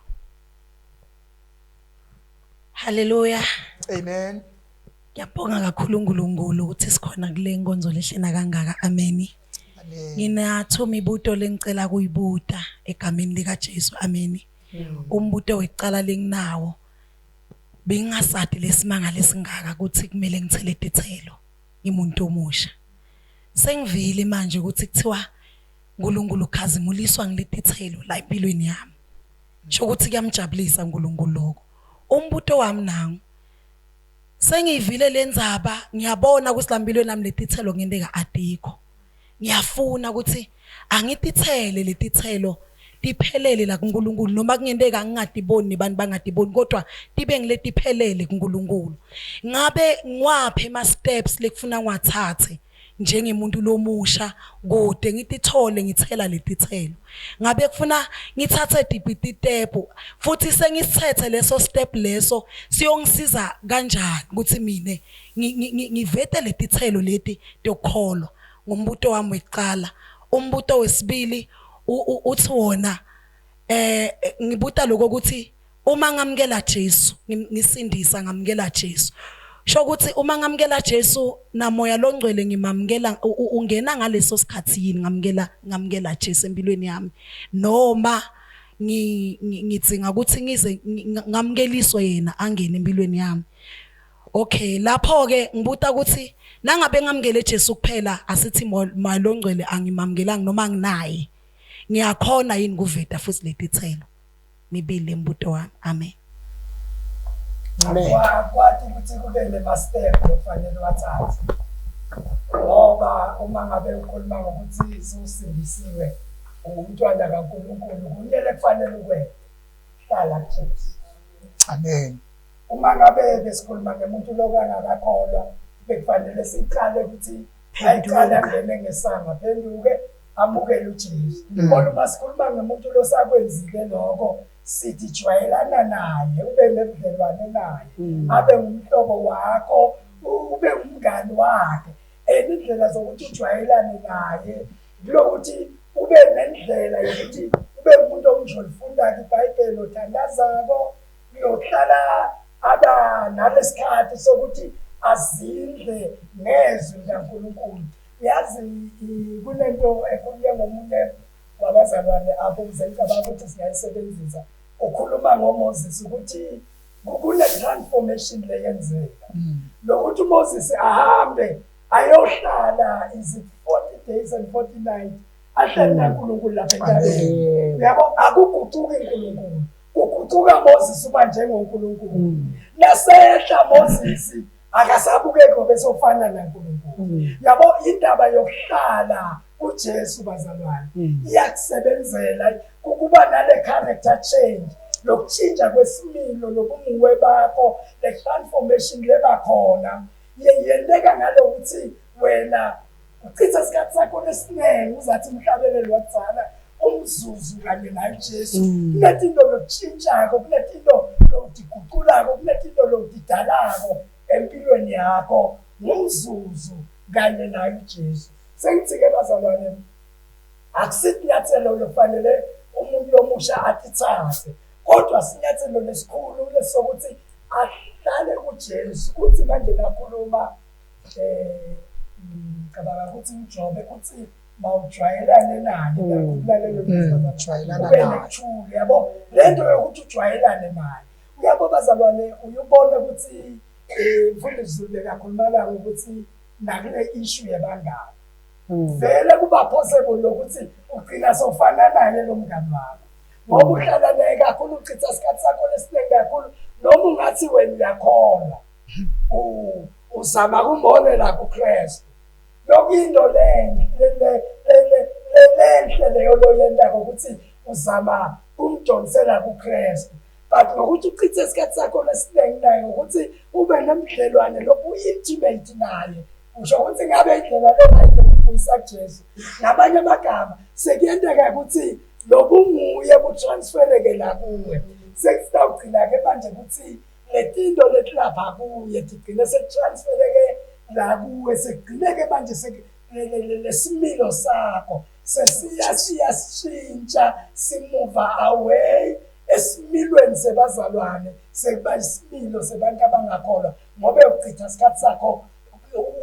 [SPEAKER 5] Haleluya.
[SPEAKER 2] Amen.
[SPEAKER 5] Ngiyabonga kakhulu uNkulunkulu ukuthi sikhona kule nkonzo lehlena kangaka. Amen.
[SPEAKER 2] Amen.
[SPEAKER 5] Nginathu imibuto lengicela kuyibuta egameni lika Jesu. Amen. Umbuto wekucala lenginawo, bengingasadi lesimanga lesingaka ukuthi kumele ngithele tithelo ngimuntu omusha. Sengivile manje ukuthi kuthiwa uNkulunkulu ukhazimuliswa ngiletithelo la empilweni yami. Sho ukuthi kuyamjabulisa uNkulunkulu lokho. Umbuto wami nangu. Sengiyivile lenzaba, ngiyabona ukuthi la mpilweni nami letithelo ngenteka adikho. Ngiyafuna ukuthi angitithele letithelo tiphelele la kuNkulunkulu, noma kungenteka ngingadiboni nebantu bangadiboni, kodwa tibe ngiletiphelele kuNkulunkulu. Ngabe ngiwaphi ama steps lekufuna ngiwathathe njengemuntu lomusha kude ngitithole ngithela letithelo? Ngabe kufuna ngithathe tiphi titepu, futhi sengisithethe leso step leso siyongisiza kanjani ukuthi mina ngivete letithelo leti tokukholwa? Ngumbuto wami wekucala. Umbuto wesibili uthi wona, ngibuta lokho ukuthi uma ngamukela Jesu, ngisindisa ngamukela Jesu. Sho ukuthi uma ngamukela Jesu namoya longcwele ngimamukela ungena ngaleso sikhathi yini ngamukela ngamukela Jesu empilweni yami noma ngidzinga ukuthi ngize ngamukeliswe yena angene empilweni yami. Okay, lapho ke ngibuta ukuthi nangabe ngamukele Jesu kuphela asithi moya longcwele angimamukelanga noma nginaye ngiyakhona yini kuveta futhi letithelo. Mibili lembuto wami. Amen.
[SPEAKER 4] Amen. Kwathi ukuthi kube nema-step okufanele wathathe ngoba uma ngabe ukhuluma ngokuthi sewusindisiwe ungumntwana kaNkulunkulu kumele kufanele ukwenze hlala kuJesu.
[SPEAKER 2] Amen.
[SPEAKER 4] Uma ngabe besikhuluma ngemuntu lokangakakholwa bekufanele siqale ukuthi ayiqale angene ngesanga aphenduke amukele uJesu. Kodwa uma sikhuluma ngemuntu losakwenzile lokho sithi jwayelana naye ube nebudlelwane naye abe ngumhlobo wakho ube ngumngani wakhe and indlela zokuthi ujwayelane naye kulokuthi ube nendlela yokuthi ube ngumuntu omnje olifundayo iBhayibheli othandazako uyohlala aba nalesikhathi sokuthi azindle ngezwi likaNkulunkulu. Yazi kunento ekhulunywe ngomunye wabazalwane abuze ngicabanga ukuthi singayisebenzisa. Ukhuluma ngoMoses ukuthi kune-transformation leyenzeka. Lokuthi uMoses ahambe ayohlala is it 40 days and 40 nights ahlale naNkulunkulu lapha entabeni. Uyabo akuguquki uNkulunkulu. Kuguquka Moses uba njengoNkulunkulu. Nasehla Moses akasabukeki ngoba esofana naNkulunkulu. Yabo indaba yokuhlala kuJesu bazalwane iyakusebenzela ukuba nale character change lokutshintsha kwesimilo lobunguwe bakho le transformation leba khona yenteka ngalokuthi wena uchitha isikhathi sakho lesiningi uzathi umhlabeleli wakudala umzuzu kanye naye Jesu kunetinto lokutshintshako kunetinto lokutiguqulako kunetinto lokutidalako empilweni yakho ngumzuzu kanye naye uJesu. Sengithi-ke bazalwane akusitinyathelo lokufanele umuntu lomusha atithathe kodwa sinyathelo lesikhulu lesokuthi ahlale kuJesu. Kuthi manje nakhuluma ngicabanga ukuthi uJobe uthi mawujwayelane naye kakhulu
[SPEAKER 2] Jwayelana
[SPEAKER 4] ube
[SPEAKER 2] naye.
[SPEAKER 4] nekuthula yabo lento yokuthi ujwayelane naye. Uyabo bazalwane uyubona ukuthi mfundisi Zulu bekakhuluma ukuthi nakule issue yabangani vele kuba possible lokuthi ugcina sofana naye lo mngani wakho ngoba uhlala naye kakhulu uchitha isikhathi sakho lesiningi kakhulu noma ungathi wena uyakholwa uzama kumbonela kuKristu. Lokuyinto lenhle lenhle leyo loyentako ukuthi uzama kumdonsela kuKristu but ngokuthi uchithe isikhathi sakho lesiningi naye ngokuthi ube nemdlelwane lobu-intimate naye usho ukuthi ngabe indlela le-right yokubuyisa kuJesu. Ngamanye amagama sekuyenteka ukuthi lobunguye butransfereke la kuwe sekusitawugcina-ke manje ukuthi letinto letilapha kuye tigcine sekutransfereke la kuwe sekugcineke manje lesimilo sakho sesiya siyashintsha simuva away esimilweni sebazalwane sekuba isimilo sebantu abangakholwa ngoba uchitha isikhathi sakho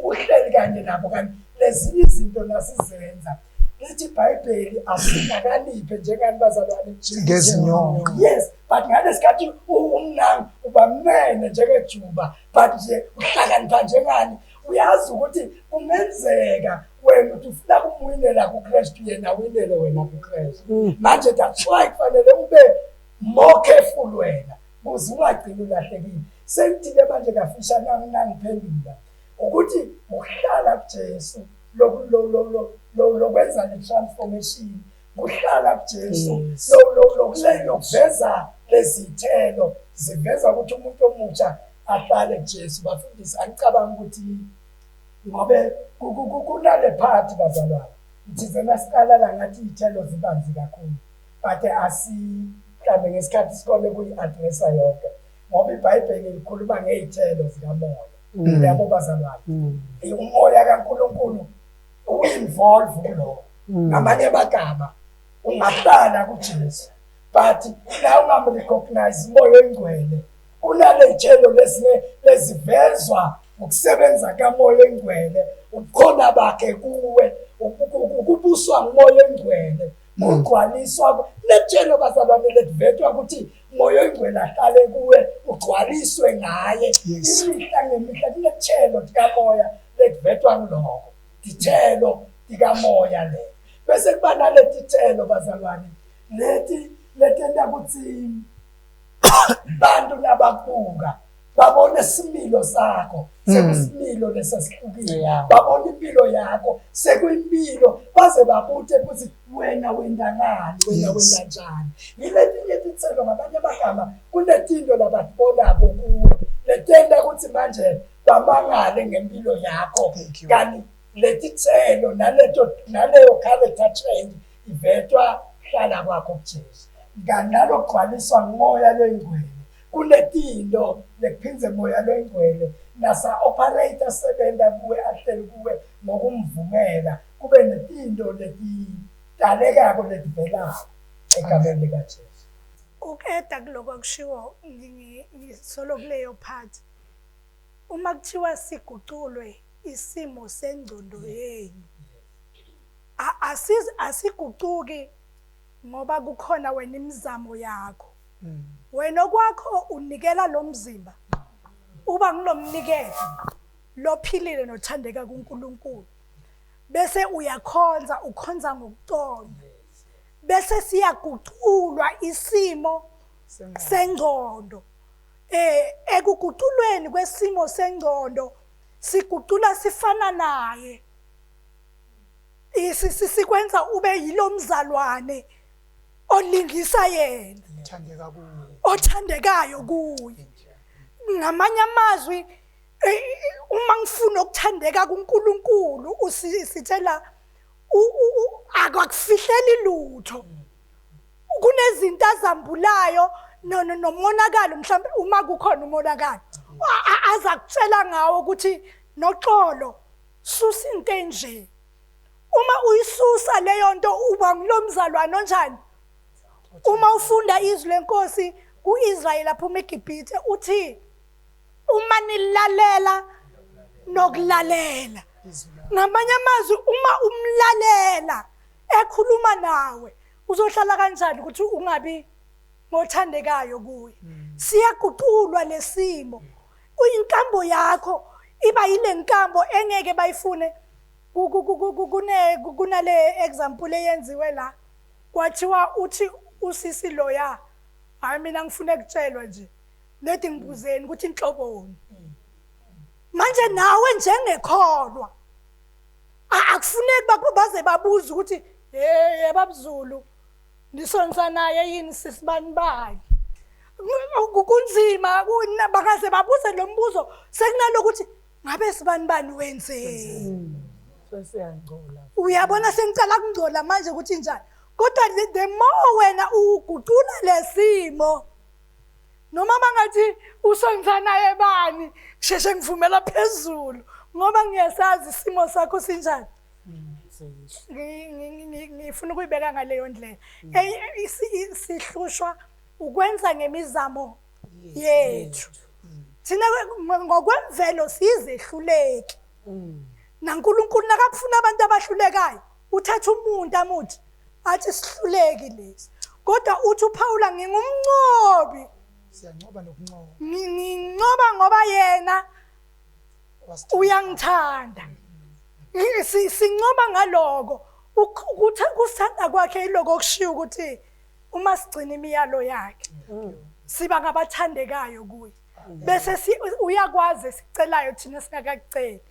[SPEAKER 4] uhleli kanye nabo kanti lezinye izinto nasizenza. Lithi iBhayibheli asihlakaniphe njengani bazalwane
[SPEAKER 2] Njengezinyoka.
[SPEAKER 4] Yes, but ngalesikhathi umnangi uba mnene njengejuba but nje uhlakanipha njengani uyazi ukuthi kungenzeka wena uthi ufuna kumwinela kuKristu yena winele wena kuKristu. Manje that's why kufanele ube more careful wena ukuze ungagcini ulahlekile. Sengithi-ke manje kafisha nangiphendula ukuthi ukuhlala kuJesu lokwenza le transformation kuhlala kuJesu lokuveza lezithelo ziveza ukuthi umuntu omusha ahlale kuJesu. Bafundisi angicabanga ukuthi ngobe kunale part bazalwane thizena siqala la ngathi iy'thelo zibanzi kakhulu but mhlambe ngesikhathi sikhone kuyi-addressa yonke ngoba iBhayibheli likhuluma ngey'thelo zikamoya. Yabo bazalwane umoya kaNkulunkulu u-involve kulokho. Ngamanye amagama ungahlala kuJesu but la ungamrecognize umoya oyingcwele Kunaley'thelo lezivezwa ukusebenza kaMoya oNgcwele, ubukhona bakhe kuwe, ukubuswa nguMoya oNgcwele, kugcwaliswa lethelo bazalwane lekuvetwa ukuthi Moya oNgcwele ahlale kuwe, ugcwaliswe ngaye imihla ngemihla. Kunethelo likamoya lekuvetwa ngiloko, tithelo likamoya le. Bese kuba naleti thelo bazalwane leti letenta ukuthi bantu nabakubuka babone isimilo sakho sekusimilo lesesihlukile, babona impilo yakho sekuyimpilo, baze babuthe ukuthi wena wenda ngani, wena wenza njani. Yiletinye titselo ngamanye amagama, kunetinto labatibonako kuwe letenta ukuthi manje bamangale ngempilo yakho. Kanti letitselo naleto naleyo character change ivetwa hlala kwakho kuJesu, kanti nalokugcwaliswa nguMoya loyingcwele. Kunetinto lekuphindze Moya loyingcwele nasa operator sebenza kuwe, ahleli kuwe ngokumvumela, kube netinto letidalekako letivelako egameni likaJesu.
[SPEAKER 3] Ukeda kuloko akushiwo, ngisolo kuleyo part. Uma kuthiwa siguculwe isimo sengcondo yenu, asigucuki ngoba kukhona wena imizamo yakho. Wena okwakho unikela lo mzimba, uba ngilomnikelo lophilile nothandeka kuNkulunkulu, bese uyakhonza, ukhonza ngokuqonda, bese siyaguculwa isimo sengcondo. Ekuguculweni kwesimo sengcondo sigucula sifana naye, sikwenza ube yilomzalwane olingisa yena,
[SPEAKER 2] Thandeka kuye,
[SPEAKER 3] othandekayo kuye. Ngamanye amazwi, uma ngifuna ukuthandeka kuNkulunkulu, usithela akakufihleli lutho. Kunezinto azambulayo nomonakalo, mhlawumbe uma kukhona umonakalo aza kutshela ngawo ukuthi noxolo, susa into enje. Uma uyisusa leyo nto uba ngilomzalwane onjani? Uma ufunda izwi lenkosi kuIsrayeli aphuma eGibhithe, uthi uma nilalela nokulalela. Ngamanye amazwi, uma umlalela ekhuluma nawe, uzohlala kanjani ukuthi ungabi ngothandekayo kuye? Siyaguculwa lesimo. Inkambo yakho iba yile nkambo engeke bayifune. Kunale example eyenziwe la, kwathiwa uthi usisi loya, hayi mina ngifuna ukutshelwa nje, leti ngibuzeni ukuthi inhloboni. Manje nawe njengekholwa akufuneki baze babuze ukuthi hey babZulu nisonsa naye yini sisibani bani. Kunzima bakaze babuze lo mbuzo, sekunalokuthi ngabe sibani bani wenzeni.
[SPEAKER 1] Sesiyangcola.
[SPEAKER 3] Uyabona, sengicala kungcola manje ukuthi njani. Kodwa the more wena ugucula lesimo, noma bangathi usonsa naye bani, sheshe ngivumela phezulu ngoba ngiyasazi isimo sakho sinjani. Ngifuna ukuyibeka ngaleyo ndlela. Sihlushwa ukwenza ngemizamo yethu. Thina ngokwemvelo siyizehluleki. NaNkulunkulu nakafuna abantu abahlulekayo, uthatha umuntu amuthi athi sihluleki lesi. Kodwa uthi uPaula, ngingumnqobi.
[SPEAKER 2] Siyanqoba nokunqoba.
[SPEAKER 3] Nginqoba ngoba yena uyangithanda. Sinqoba ngaloko. Kusithanda kwakhe iloko okushiya ukuthi uma sigcina imiyalo yakhe siba ngabathandekayo kuye. Bese uyakwazi esicelayo thina singakakuceli,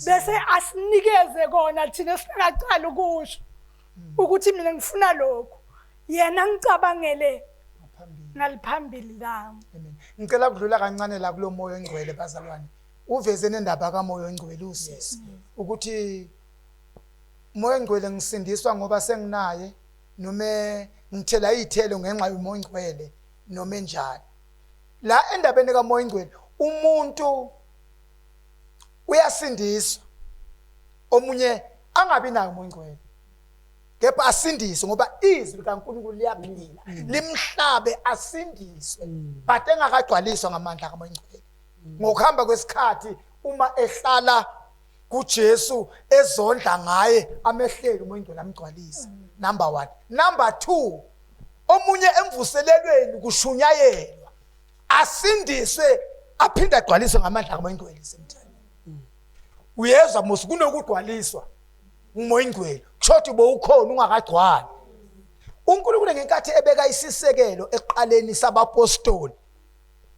[SPEAKER 3] bese asinikeze kona thina singakaqali ukusho ukuthi mina ngifuna lokhu, yena ngicabangele ngaliphambili lami.
[SPEAKER 2] Amen. Ngicela ukudlula kancane la kulo moya ongcwele bazalwane. Uveze nendaba kamoya ongcwele usisi ukuthi moya ongcwele ngisindiswa ngoba senginaye, noma ngithela izithelo ngenxa yomoya ongcwele noma enjani. La endabeni kamoya ongcwele umuntu uyasindiswa, omunye angabi nayo umoya ongcwele. Kepha asindiswe ngoba izwi likaNkulunkulu liyaphila, limhlabe asindiswe, but engakagcwaliswa ngamandla kaMoya Ongcwele. Ngokuhamba kwesikhathi uma ehlala kuJesu ezondla ngaye, amehlele uMoya Ongcwele amgcwalise. Number 1. Number 2, omunye emvuselelweni kushunyayelwa, asindiswe aphinde agcwaliswe ngamandla kaMoya Ongcwele semthweni. Uyezwa mos kunokugcwaliswa uMoya Ongcwele, kusho ukuthi bowukhona ungakagcwali. uNkulunkulu ngenkathi ebeka isisekelo ekuqaleni sabapostoli,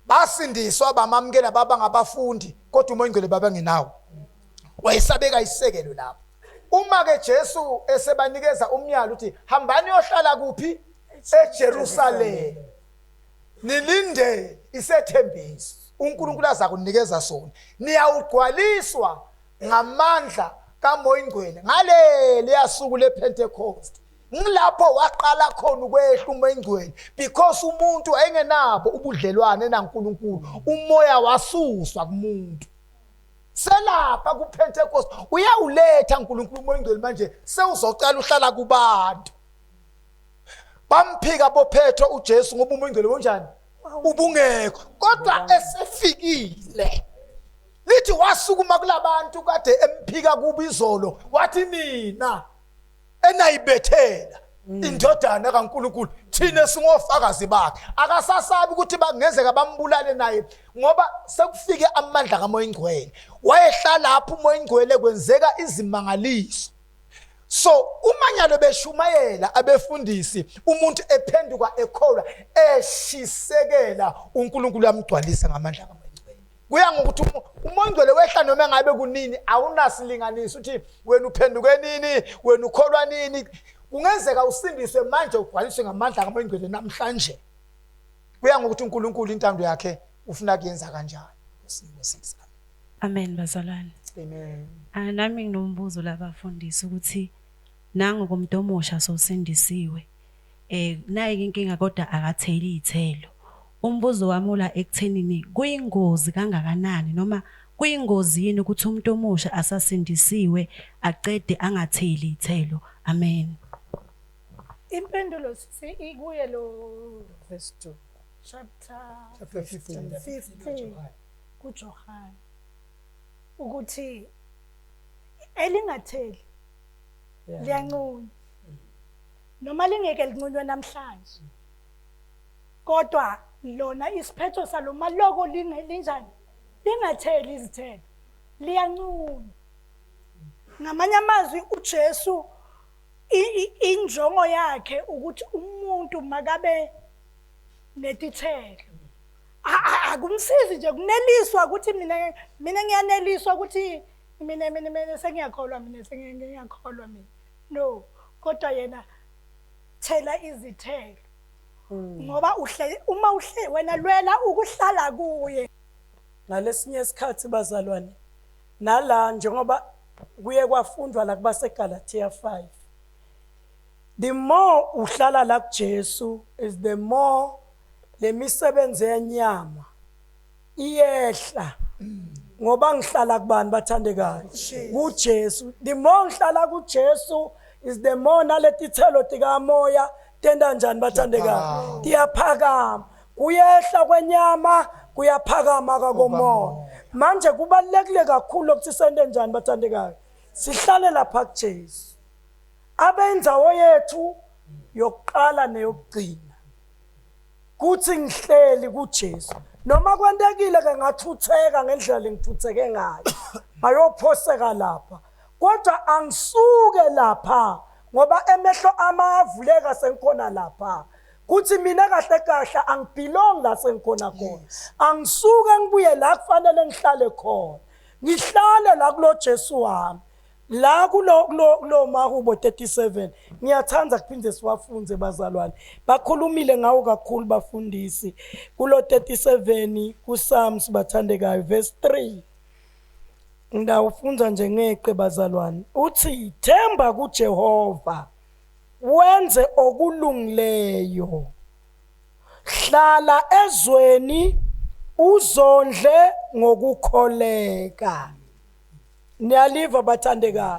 [SPEAKER 2] basindiswa bamamukela baba ngabafundi, kodwa uMoya Ongcwele babengenawo. Wayesabeka isisekelo lapho. Uma ke Jesu esebanikeza umyalo uthi hambani yohlala kuphi? EJerusalema, nilinde isethembiso uNkulunkulu aza kunikeza sona, niyawugcwaliswa ngamandla kaMoya Ongcwele ngaleliya suku lePentecost. Ngilapho waqala khona ukwehla uMoya Ongcwele, because umuntu wayengenabo ubudlelwane naNkulunkulu, umoya wasuswa kumuntu. Selapha kuPentecost uyawuletha uNkulunkulu uMoya Ongcwele, manje sewuzocala uhlala kubantu. Bamphika boPetro uJesu ngoba uMoya Ongcwele unjani? Ubungekho. Kodwa esefikile lithi wasukuma kulabantu kade emphika kubo izolo, wathi nina enayibethela indodana kaNkulunkulu, thina singofakazi bakhe. Akasasabi ukuthi bangezeka bambulale naye, ngoba sekufike amandla kaMoya Ongcwele. Wayehlala lapho uMoya Ongcwele, kwenzeka izimangaliso. So uma nyalo beshumayela abefundisi, umuntu ephenduka ekholwa eshisekela, uNkulunkulu amgcwalisa ngamandla kaMoya Ongcwele. Kuya ngokuthi uMoya Ongcwele wehla noma ngabe kunini, awunasilinganiso ukuthi wena uphenduke nini, wena ukholwa nini. Kungenzeka usindiswe manje ugcwaliswe ngamandla kaMoya Ongcwele namhlanje. Kuya ngokuthi uNkulunkulu intando yakhe ufuna kuyenza kanjani.
[SPEAKER 8] Amen bazalwane.
[SPEAKER 2] Amen.
[SPEAKER 8] Nami nginombuzo labafundisi ukuthi nangu kumuntu omusha sosindisiwe. Nayi inkinga kodwa akatheli izithelo. Umbuzo wami ula ekuthenini kuyingozi kangakanani noma kuyingozi yini ukuthi umuntu omusha asasindisiwe aqede angatheli izithelo? Amen.
[SPEAKER 3] Impendulo ikuye lo
[SPEAKER 1] verse 2
[SPEAKER 3] chapter
[SPEAKER 2] 15
[SPEAKER 3] 15 kuJohane, ukuthi elingatheli liyanqunywa, noma lingeke linqunywe namhlanje, kodwa lona isiphetho salo maloko linjani, lingatheli izithelo, liyanqunywa. Ngamanye amazwi uJesu injongo yakhe ukuthi umuntu makabe netithelo. Akumsizi nje kuneliswa ukuthi mina ngiyaneliswa ukuthi mina sengiyakholwa, mina sengiyakholwa mina. No, kodwa yena thela izithelo. Ngoba uhle uma uhle wena lwela ukuhlala kuye.
[SPEAKER 1] Ngalesinye isikhathi bazalwane, nala njengoba kuye kwafundwa la kubaseGalatia 5, the more uhlala la kuJesu is the more lemisebenzi yenyama iyehla. Ngoba ngihlala kubani bathandekayo? KuJesu. The more ngihlala kuJesu is the more naletithelo tikamoya tenda njani bathandekayo? Tiyaphakama. Kuyehla kwenyama, kuyaphakama kakomoya. Manje kubalulekile kakhulu ukuthi sente njani bathandekayo? Sihlale lapha kuJesu. Abenzawo yethu yokuqala neyokugcina. Kuthi ngihleli kuJesu. Noma kwentekile ke ngathutheka ngendlela lengithutheke ngayo, ngayophoseka lapha, kodwa angisuke lapha ngoba emehlo ami ayavuleka sengikhona lapha. Kuthi mina kahle kahle angibelong la sengikhona khona. Angisuke ngibuye la kufanele ngihlale khona. Ngihlale la kulo Jesu wami. La kulo Mahubo 37 ngiyathanda kuphinde siwafunze bazalwane. Bakhulumile ngawo kakhulu bafundisi. Kulo 37 kuPsalms bathandekayo verse 3. Ngidawufunza nje ngeqe bazalwane. Uthi themba kuJehova wenze okulungileyo. Hlala ezweni uzondle ngokukholeka. Niyaliva bathandekayo.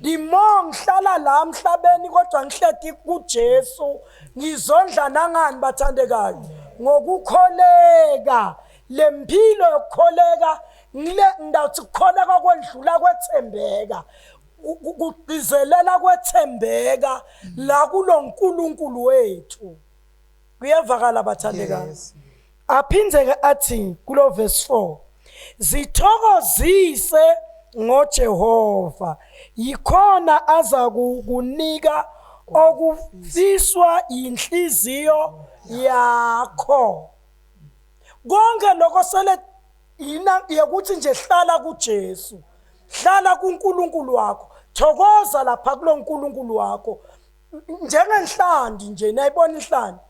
[SPEAKER 1] The more ngihlala la emhlabeni kodwa ngihleti kuJesu, ngizondla nangani bathandekayo? Ngokukholeka. Lempilo yokukholeka ngile ngidawuthi kukholeka kwendlula kwethembeka. Kugcizelela kwethembeka la kuloNkulunkulu wethu. Kuyevakala bathandekayo.
[SPEAKER 2] Yes.
[SPEAKER 1] Aphindze ke athi kulo verse 4 zithokozise ngoJehova yikhona aza kukunika okufiswa inhliziyo yakho. Konke lokho sele ina yekuthi nje hlala kuJesu, hlala kuNkulunkulu wakho, thokoza lapha kuloNkulunkulu wakho. Njengenhlandi nje, niyayibona inhlandi,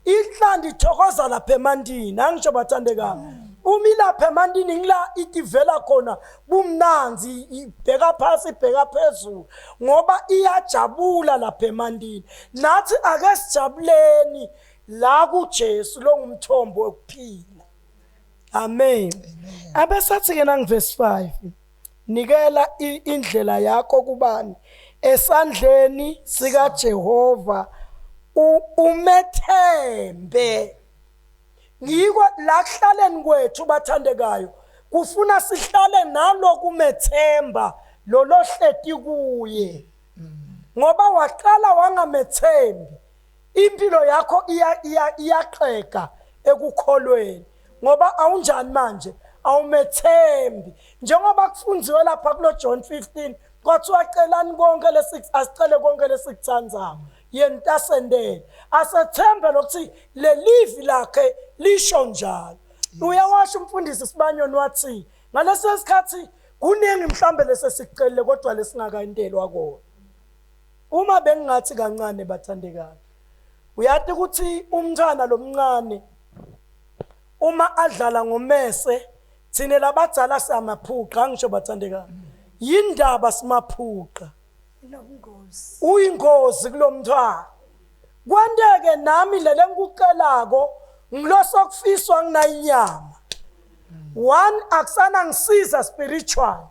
[SPEAKER 1] inhlandi ithokoza lapha emantini. Angisho bathandekayo, uma ilapha emantini ngila itivela khona bumnanzi, ibheka phasi ibheka phezulu ngoba iyajabula lapha emantini. Nathi ake sijabuleni la kuJesu longumthombo wokuphila. Amen. Abesathi ke nangi verse 5, nikela indlela yakho kubani? Esandleni sikaJehova, umethembe. Ngiko la kuhlaleni kwethu bathandekayo, kufuna sihlale nalokumethemba lolohleti kuye, ngoba waqala wangamethembi, impilo yakho iyaxega ekukholweni, ngoba awunjani manje, awumethembi. Njengoba kufundiwe lapha kulo John 15, kwathiwa celani konke lesi, asicele konke lesikuthandayo, yena tasendele. Asethembe lokuthi lelivi lakhe lisho njalo. Uyawasho umfundisi Sibanyoni wathi ngaleso sikhathi kuningi mhlambe lesesikucelile kodwa lesingakayentelwa kona. Uma bengingathi kancane bathandekayo, uyathi ukuthi umntwana lomncane uma adlala ngomese, thina labadzala siyamaphuqa. Angisho bathandekayo, yindaba simaphuqa?
[SPEAKER 3] Inobungozi.
[SPEAKER 1] Uyingozi kulomntwana. Kwenteke nami lele ngikucelako ngilosokufiswa nginayinyama one akusana ngisiza spiritual.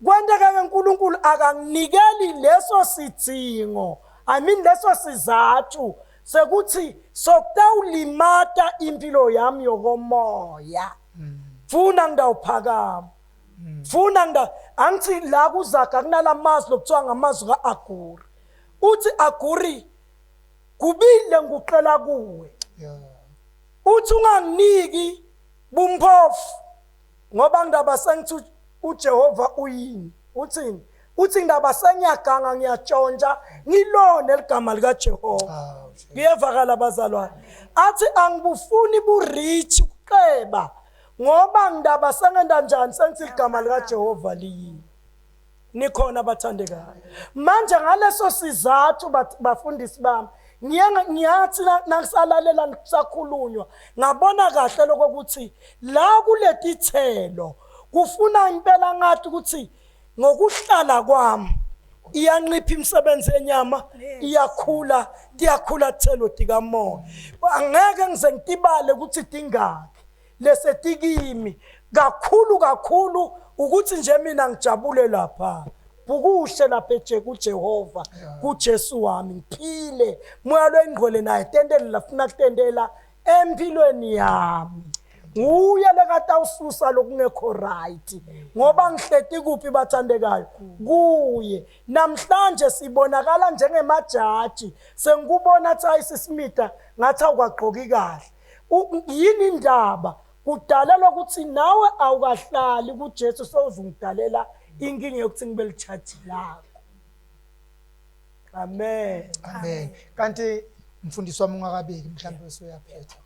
[SPEAKER 1] Kwenteke ke uNkulunkulu akanginikeli leso sidingo, I mean leso sizathu sekuthi sokutawulimata impilo yami yokomoya. Funa ngidawuphakama, funa ngida angithi la kuzaga kunalamazwi lokuthiwa ngamazwi kaAguri. Uthi Aguri, kubile ngikucela kuwe, uthi unganginiki bumphofu ngoba ngidaba sengithi uJehova uyini. Uthini? Uthi ngidaba sengiyaganga ngiyatshontsha ngilone ligama likaJehova. Kuyevakala bazalwane. Athi angibufuni bu-rich ukuceba ngoba ngidaba sengenda njani sengithi ligama likaJehova liyini. Nikhona bathandekayo. Manje ngaleso sizathu bafundisi bami, ngiyathi nakusalalela kusakhulunywa ngabona kahle lokuthi la kuletithelo kufuna impela ngathi ukuthi ngokuhlala kwami iyanqipha imisebenzi yenyama, iyakhula, tiyakhula thelo tikamoya. Angeke ngize ngitibale ukuthi tingaki lesetikimi kakhulu kakhulu, ukuthi nje mina ngijabule lapha bukuhle lapha eje kuJehova, kuJesu wami ngiphile, moya lwengcwele naye tendele lafuna kutendela empilweni yami. Nguye lekatawususa lokungekho right ngoba ngihleti kuphi bathandekayo? Kuye. Namhlanje sibonakala njengemajaji, sengikubona athi ayisisimida ngathi awukagqoki kahle. Yini indaba? Kudalelwa ukuthi nawe awukahlali kuJesu, sewuzungidalela inkinga yokuthi ngibe lijaji lakho. Amen.
[SPEAKER 2] Amen. Kanti mfundisi wami ungakabeki mhlawumbe usuyaphetha,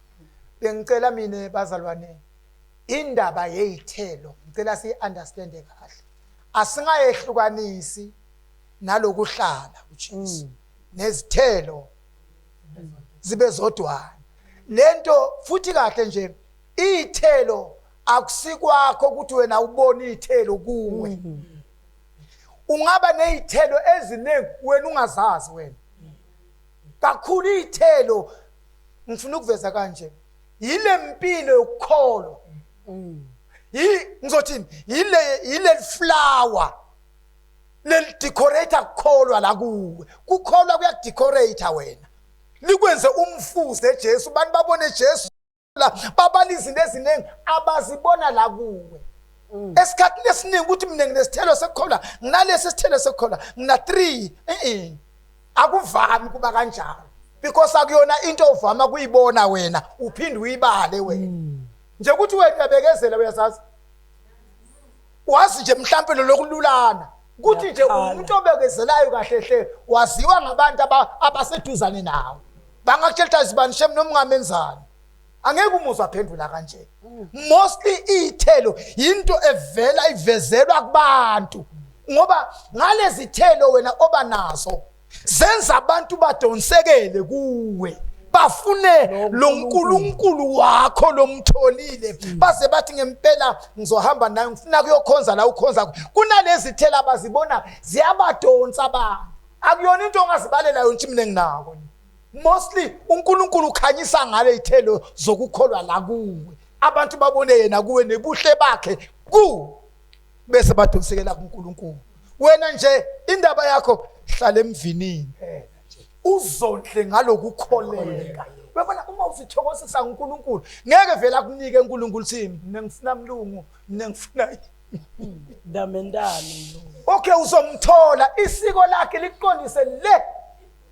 [SPEAKER 2] bengicela mina bazalwane, indaba yeyithelo ngicela siyi-understande kahle, asingayehlukanisi nalokuhlala kuJesu nezithelo zibe zodwana lento. Futhi kahle nje iy'thelo akusikwakho ukuthi wena ubone iy'thelo kuwe. Ungaba ney'thelo eziningi wena ungazazi wena kakhulu. Iy'thelo ngifuna ukuveza kanje, yile mpilo yokukholwa. Ngizothini, yile flower leli decorator kukholwa la kuwe. Kukholwa kuyakudecorate wena, likwenze umfuze Jesu, abantu babone Jesu la, babala izinto eziningi abazibona la kuwe. Esikhathini esiningi ukuthi mina nginesithelo sekukholwa, nginalesi sithelo sekukholwa, ngina 3, akuvami kuba kanjalo, because akuyona into ovama kuyibona wena uphinde uyibale wena. Nje ukuthi wena uyabekezela, uyazazi, wazi nje mhlampe lokululana kuthi nje umuntu obekezelayo kahle hle waziwa ngabantu abaseduzane nawe, bangakutshela izibani shem noma ungamenzani, angeke umuzwe aphendula kanje. Mostly iy'thelo yinto evela ivezelwa kubantu, ngoba ngalezi thelo wena oba nazo zenza abantu badonsekele kuwe, bafune lo nkulunkulu wakho lomtholile, baze bathi ngempela ngizohamba naye, ngifuna kuyokhonza la ukhonza. Kunalezi thelo abazibona ziyabadonsa abantu, akuyona into ongazibalela yona mina nginako. Mostly uNkulunkulu ukhanyisa ngale ithelo zokukholwa la kuwe, abantu babone yena kuwe nebuhle bakhe ku, bese badonsekela kuNkulunkulu. Wena nje indaba yakho hlala emvinini, uzondle ngalokukholeka. Uyabona uma uzithokozisa uNkulunkulu ngeke vele akunike uNkulunkulu thini, mina ngifuna mlungu, mina ngifuna
[SPEAKER 1] ndamendani.
[SPEAKER 2] Okay, uzomthola isiko lakhe liqondise le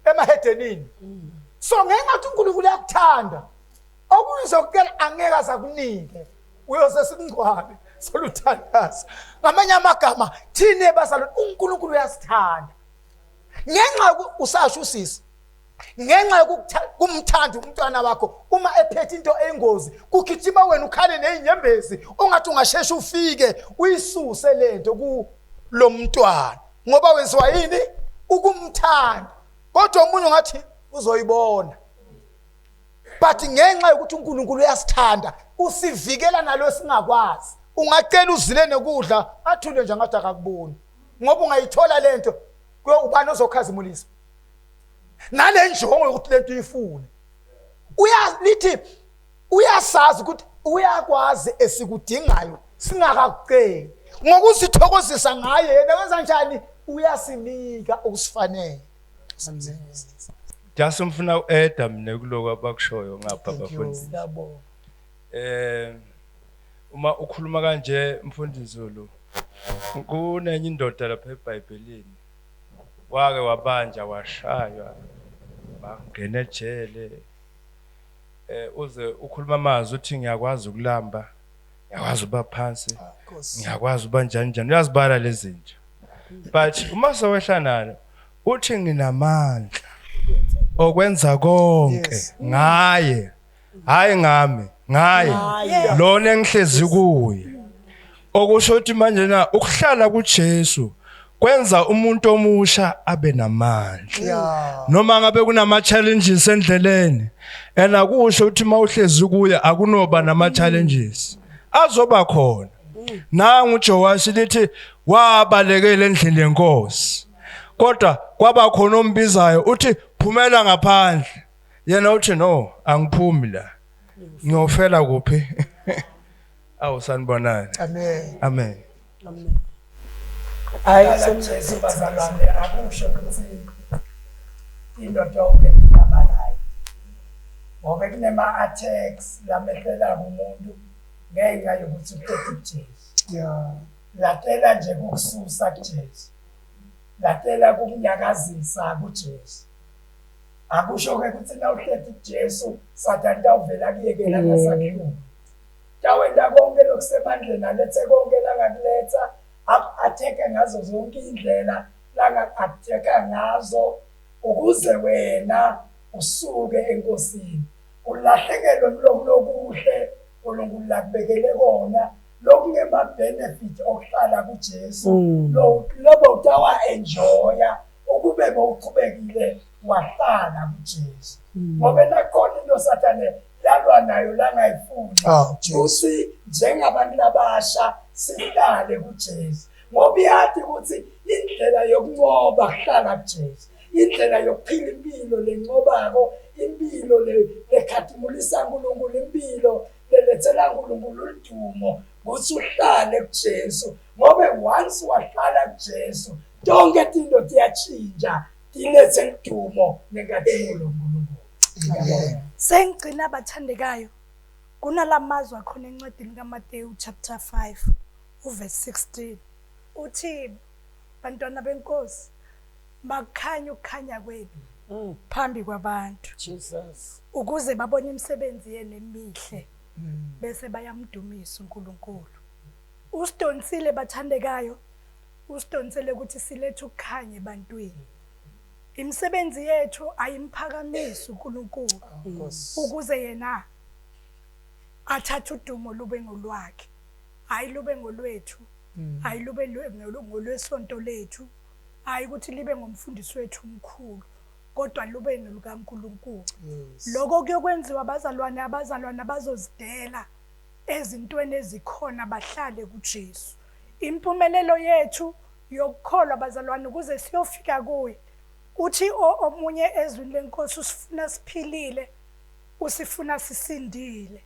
[SPEAKER 2] emahedenini. So ngenxa uNkulunkulu uyakuthanda, okuzokucela angeke azakunike, uyoze sikungcwabe soluthandaza. Ngamanye amagama thina bazalwane uNkulunkulu uyasithanda, ngenxa usasho usisi, ngenxa yokumthanda umntwana wakho uma ephethe into eyingozi kugijima wena ukhale nezinyembezi, ungathi ungasheshe ufike uyisuse lento ku lo mntwana, ngoba wenziwa yini? Ukumthanda. Kodwa omunye ungathi uzoyibona, but ngenxa yokuthi uNkulunkulu uyasithanda usivikela nalo singakwazi. Ungacela uzile nokudla athule nje ngathi akakuboni, ngoba ungayithola lento kuyo ubani ozokhazimulisa nale njongo yokuthi lento uyifune. Uyalithi uyasazi ukuthi uyakwazi esikudingayo singakakuceli, ngokuzithokozisa ngaye yena wenza njani? Uyasinika okusifanele.
[SPEAKER 7] Just ngifuna ueda mina kuloko abakushoyo ngapha bafundisi. Uma ukhuluma kanje mfundisi Zulu, kunenye indoda lapha eBhayibhelini wake wabanja washaywa bangena ejele, uze ukhuluma amazwi uthi ngiyakwazi ukulamba, ngiyakwazi uba phansi, ngiyakwazi uba njani njani, uyazibala lezi zinto. But uma sewehla nalo uthi nginamandla okwenza konke ngaye, hayi ngami, ngaye lona engihlezi kuye. Okusho ukuthi manje na ukuhlala kuJesu kwenza umuntu omusha abe namandla, noma ngabe kunama challenges endleleni. And akusho ukuthi mawuhlezi kuye akunoba nama challenges, azoba khona. Nangu uJoashi lithi wabalekela endlini yenkosi, kodwa kwaba khona ombizayo uthi phumela ngaphandle, yena uthi no, angiphumi la, ngiyofela kuphi? Awu sanibonani.
[SPEAKER 2] Amen.
[SPEAKER 7] Amen.
[SPEAKER 1] Amen.
[SPEAKER 4] Hayi Jesu bazalwane, akusho ukuthi into yonke ingabalayo, ngoba kunema attacks lamehlela kumuntu ngenxa yokuthi uqeda uJesu. Latela nje kukususa kuJesu, latela kukunyakazisa kuJesu. Akusho ke ukuthi nawuhleti kuJesu Sathane tawuvela kuyekela ngasakhulu, tawenta konke lokusemandleni, alethe konke langakuletha, atheke ngazo zonke indlela langakutheka ngazo, ukuze wena usuke enkosini ulahlekelwe kulokhu lokuhle uNkulunkulu lakubekele kona, lokungema benefit okuhlala kuJesu, lobo utawa enjoya ukube bowuqhubekile wahlala kuJesu. Ngoba nakhona into Sathane lalwa nayo langayifuni ukuthi njengabantu labasha sihlale kuJesu, ngoba iyathi ukuthi indlela yokunqoba kuhlala kuJesu, indlela yokuphila impilo lenqobako, impilo lekhathimulisa uNkulunkulu, impilo lelethela uNkulunkulu udumo ukuthi uhlale kuJesu ngobe once wahlala kuJesu tonke tinto tiyashintsha tilethe udumo nenkazimulo kuNkulunkulu.
[SPEAKER 3] Sengigcina bathandekayo kunalamazwi akhona encwadini kaMateyu chapter 5 uverse 16 uthi bantwana benkosi makukhanye ukukhanya kwenu phambi kwabantu
[SPEAKER 1] Jesus
[SPEAKER 3] ukuze babone imisebenzi yenu emihle bese bayamdumisa uNkulunkulu. Usidonsile bathandekayo, usidonsele ukuthi silethe ukukhanya ebantwini. Imisebenzi yethu ayimphakamisi uNkulunkulu ukuze yena athathe udumo lube ngolwakhe, hayi lube ngolwethu, hayi lube ngolwesonto lethu, hayi ukuthi libe ngomfundisi wethu omkhulu, kodwa lube nolukaNkulunkulu. Lokho kuyokwenziwa abazalwane, abazalwane abazozidela ezintweni ezikhona bahlale kuJesu. Impumelelo yethu yokukholwa bazalwane ukuze siyofika kuye. Uthi omunye ezwini lenkosi usifuna siphilile, usifuna sisindile.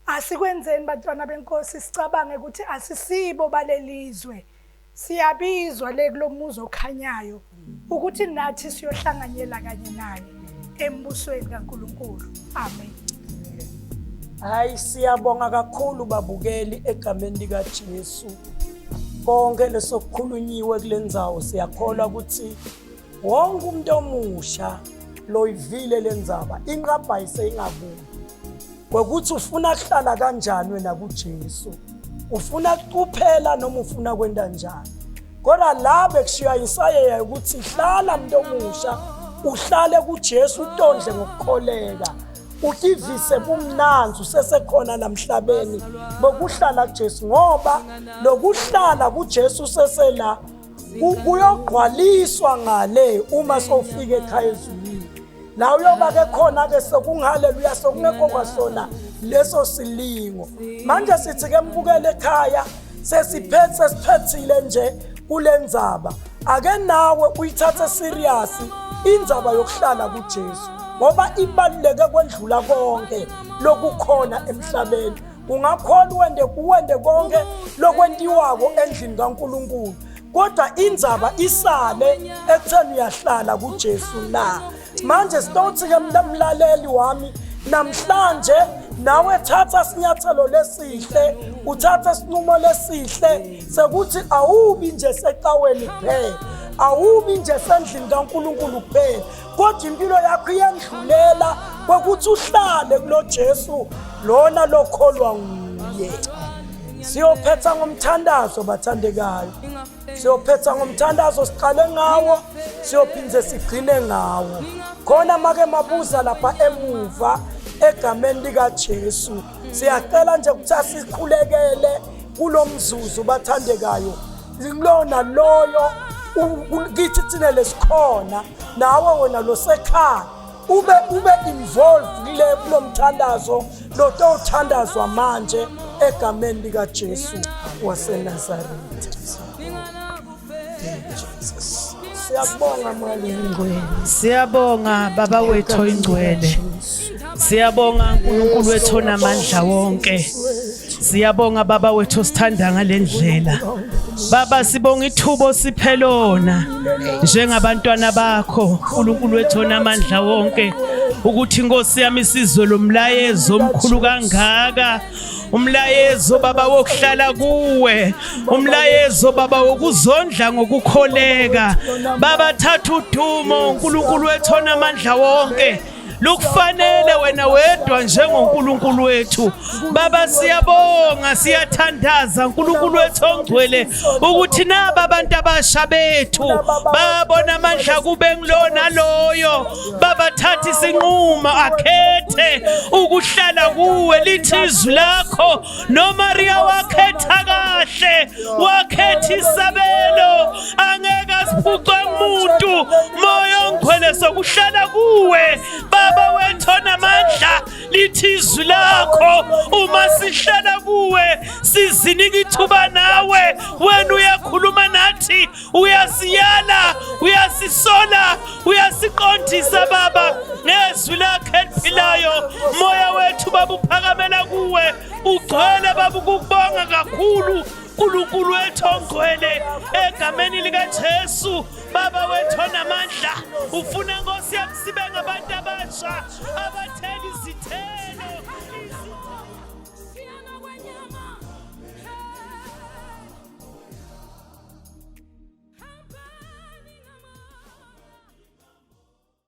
[SPEAKER 3] Asikwenzeni bantwana benkosi sicabange ukuthi asisibo balelizwe. Siyabizwa le kulomuzi okhanyayo ukuthi nathi siyohlanganyela kanye naye embusweni kaNkulunkulu. Amen.
[SPEAKER 1] Hayi siyabonga kakhulu babukeli egameni likaJesu. Konke lesokukhulunyiwe kulendzawo siyakholwa ukuthi wonke umuntu omusha loyivile lendzaba inqabha iseyingakuye. Kwekuthi ufuna kuhlala kanjani wena kuJesu. Ufuna kuphela noma ufuna kwenta njani. Kodwa la bekushiywa insayeya ukuthi hlala muntu omusha uhlale kuJesu utondle ngokukholeka. Utivise bumnanzi usesekhona lamhlabeni bokuhlala kuJesu ngoba lokuhlala kuJesu usesela kuyogqwaliswa ngale uma sowufika ekhaya ezulwini. La uyoba ke khona ke sekungihaleluya sokungekho kwasona leso silingo. Manje sithi ke mbukele ekhaya sesiphethe sesiphethile nje kule ndzaba. Ake nawe uyithathe serious indzaba yokuhlala kuJesu ngoba ibaluleke kwendlula konke lokukhona emhlabeni. Ungakholwa wende kuwende konke lokwentiwako endlini kaNkulunkulu kodwa indzaba isale ekutheni uyahlala kuJesu na. Manje sitothi ke mlaleli wami namhlanje nawe thatha sinyathelo lesihle, uthathe isinqumo lesihle sekuthi awubi nje secaweni kuphela, awubi nje sendlini kaNkulunkulu kuphela, kodwa impilo yakho iyendlulela kokuthi uhlale kulo Jesu lona lokholwa nguye. Siyophetha ngomthandazo bathandekayo. Siyophetha ngomthandazo siqale ngawo, siyophinde sigcine ngawo. Khona make mabuza lapha emuva egameni likaJesu. Siyacela nje ukuthi asikhulekele kulomzuzu bathandekayo. Lona loyo kithi thina lesikhona nawe wena losekhaya ube involved kule kulomthandazo lotowuthandazwa manje egameni likaJesu waseNazaretha. Siyabonga Mwali Ngcwele.
[SPEAKER 9] Siyabonga Baba wethu oyingcwele. Siyabonga uNkulunkulu wethu onamandla wonke. Siyabonga Baba wethu osithanda ngalendlela. Baba sibonga ithuba osiphe lona njengabantwana bakho uNkulunkulu wethu onamandla wonke ukuthi inkosi yami isizwe lomlayezo omkhulu kangaka, umlayezo baba wokuhlala kuwe, umlayezo baba wokuzondla ngokukholeka. Baba thatha udumo uNkulunkulu wethu onamandla wonke. Lukufanele wena wedwa njengoNkulunkulu wethu. Baba siyabonga, siyathandaza uNkulunkulu wethu ongcwele ukuthi naba abantu abasha bethu babona amandla kube ngilona loyo. Baba thatha isinqumo akhethe ukuhlala kuwe, lithi izwi lakho noMaria wakhetha kahle, wakhetha isabelo angeke asiphucwe umuntu. Moya ongcwele sokuhlala kuwe Baba. Baba wethu onamandla, lithi izwi lakho uma sihlala kuwe sizinika ithuba nawe, wena uyakhuluma nathi, uyasiyala, uyasisola, uyasiqondisa Baba ngezwi lakhe eliphilayo. Moya wethu Baba uphakamela kuwe, ugcwele Baba ukukubonga kakhulu Nkulunkulu wethu ongcwele, egameni likaJesu. Baba wethu onamandla, ufuna Nkosi yami sibe ngabantu abasha abathe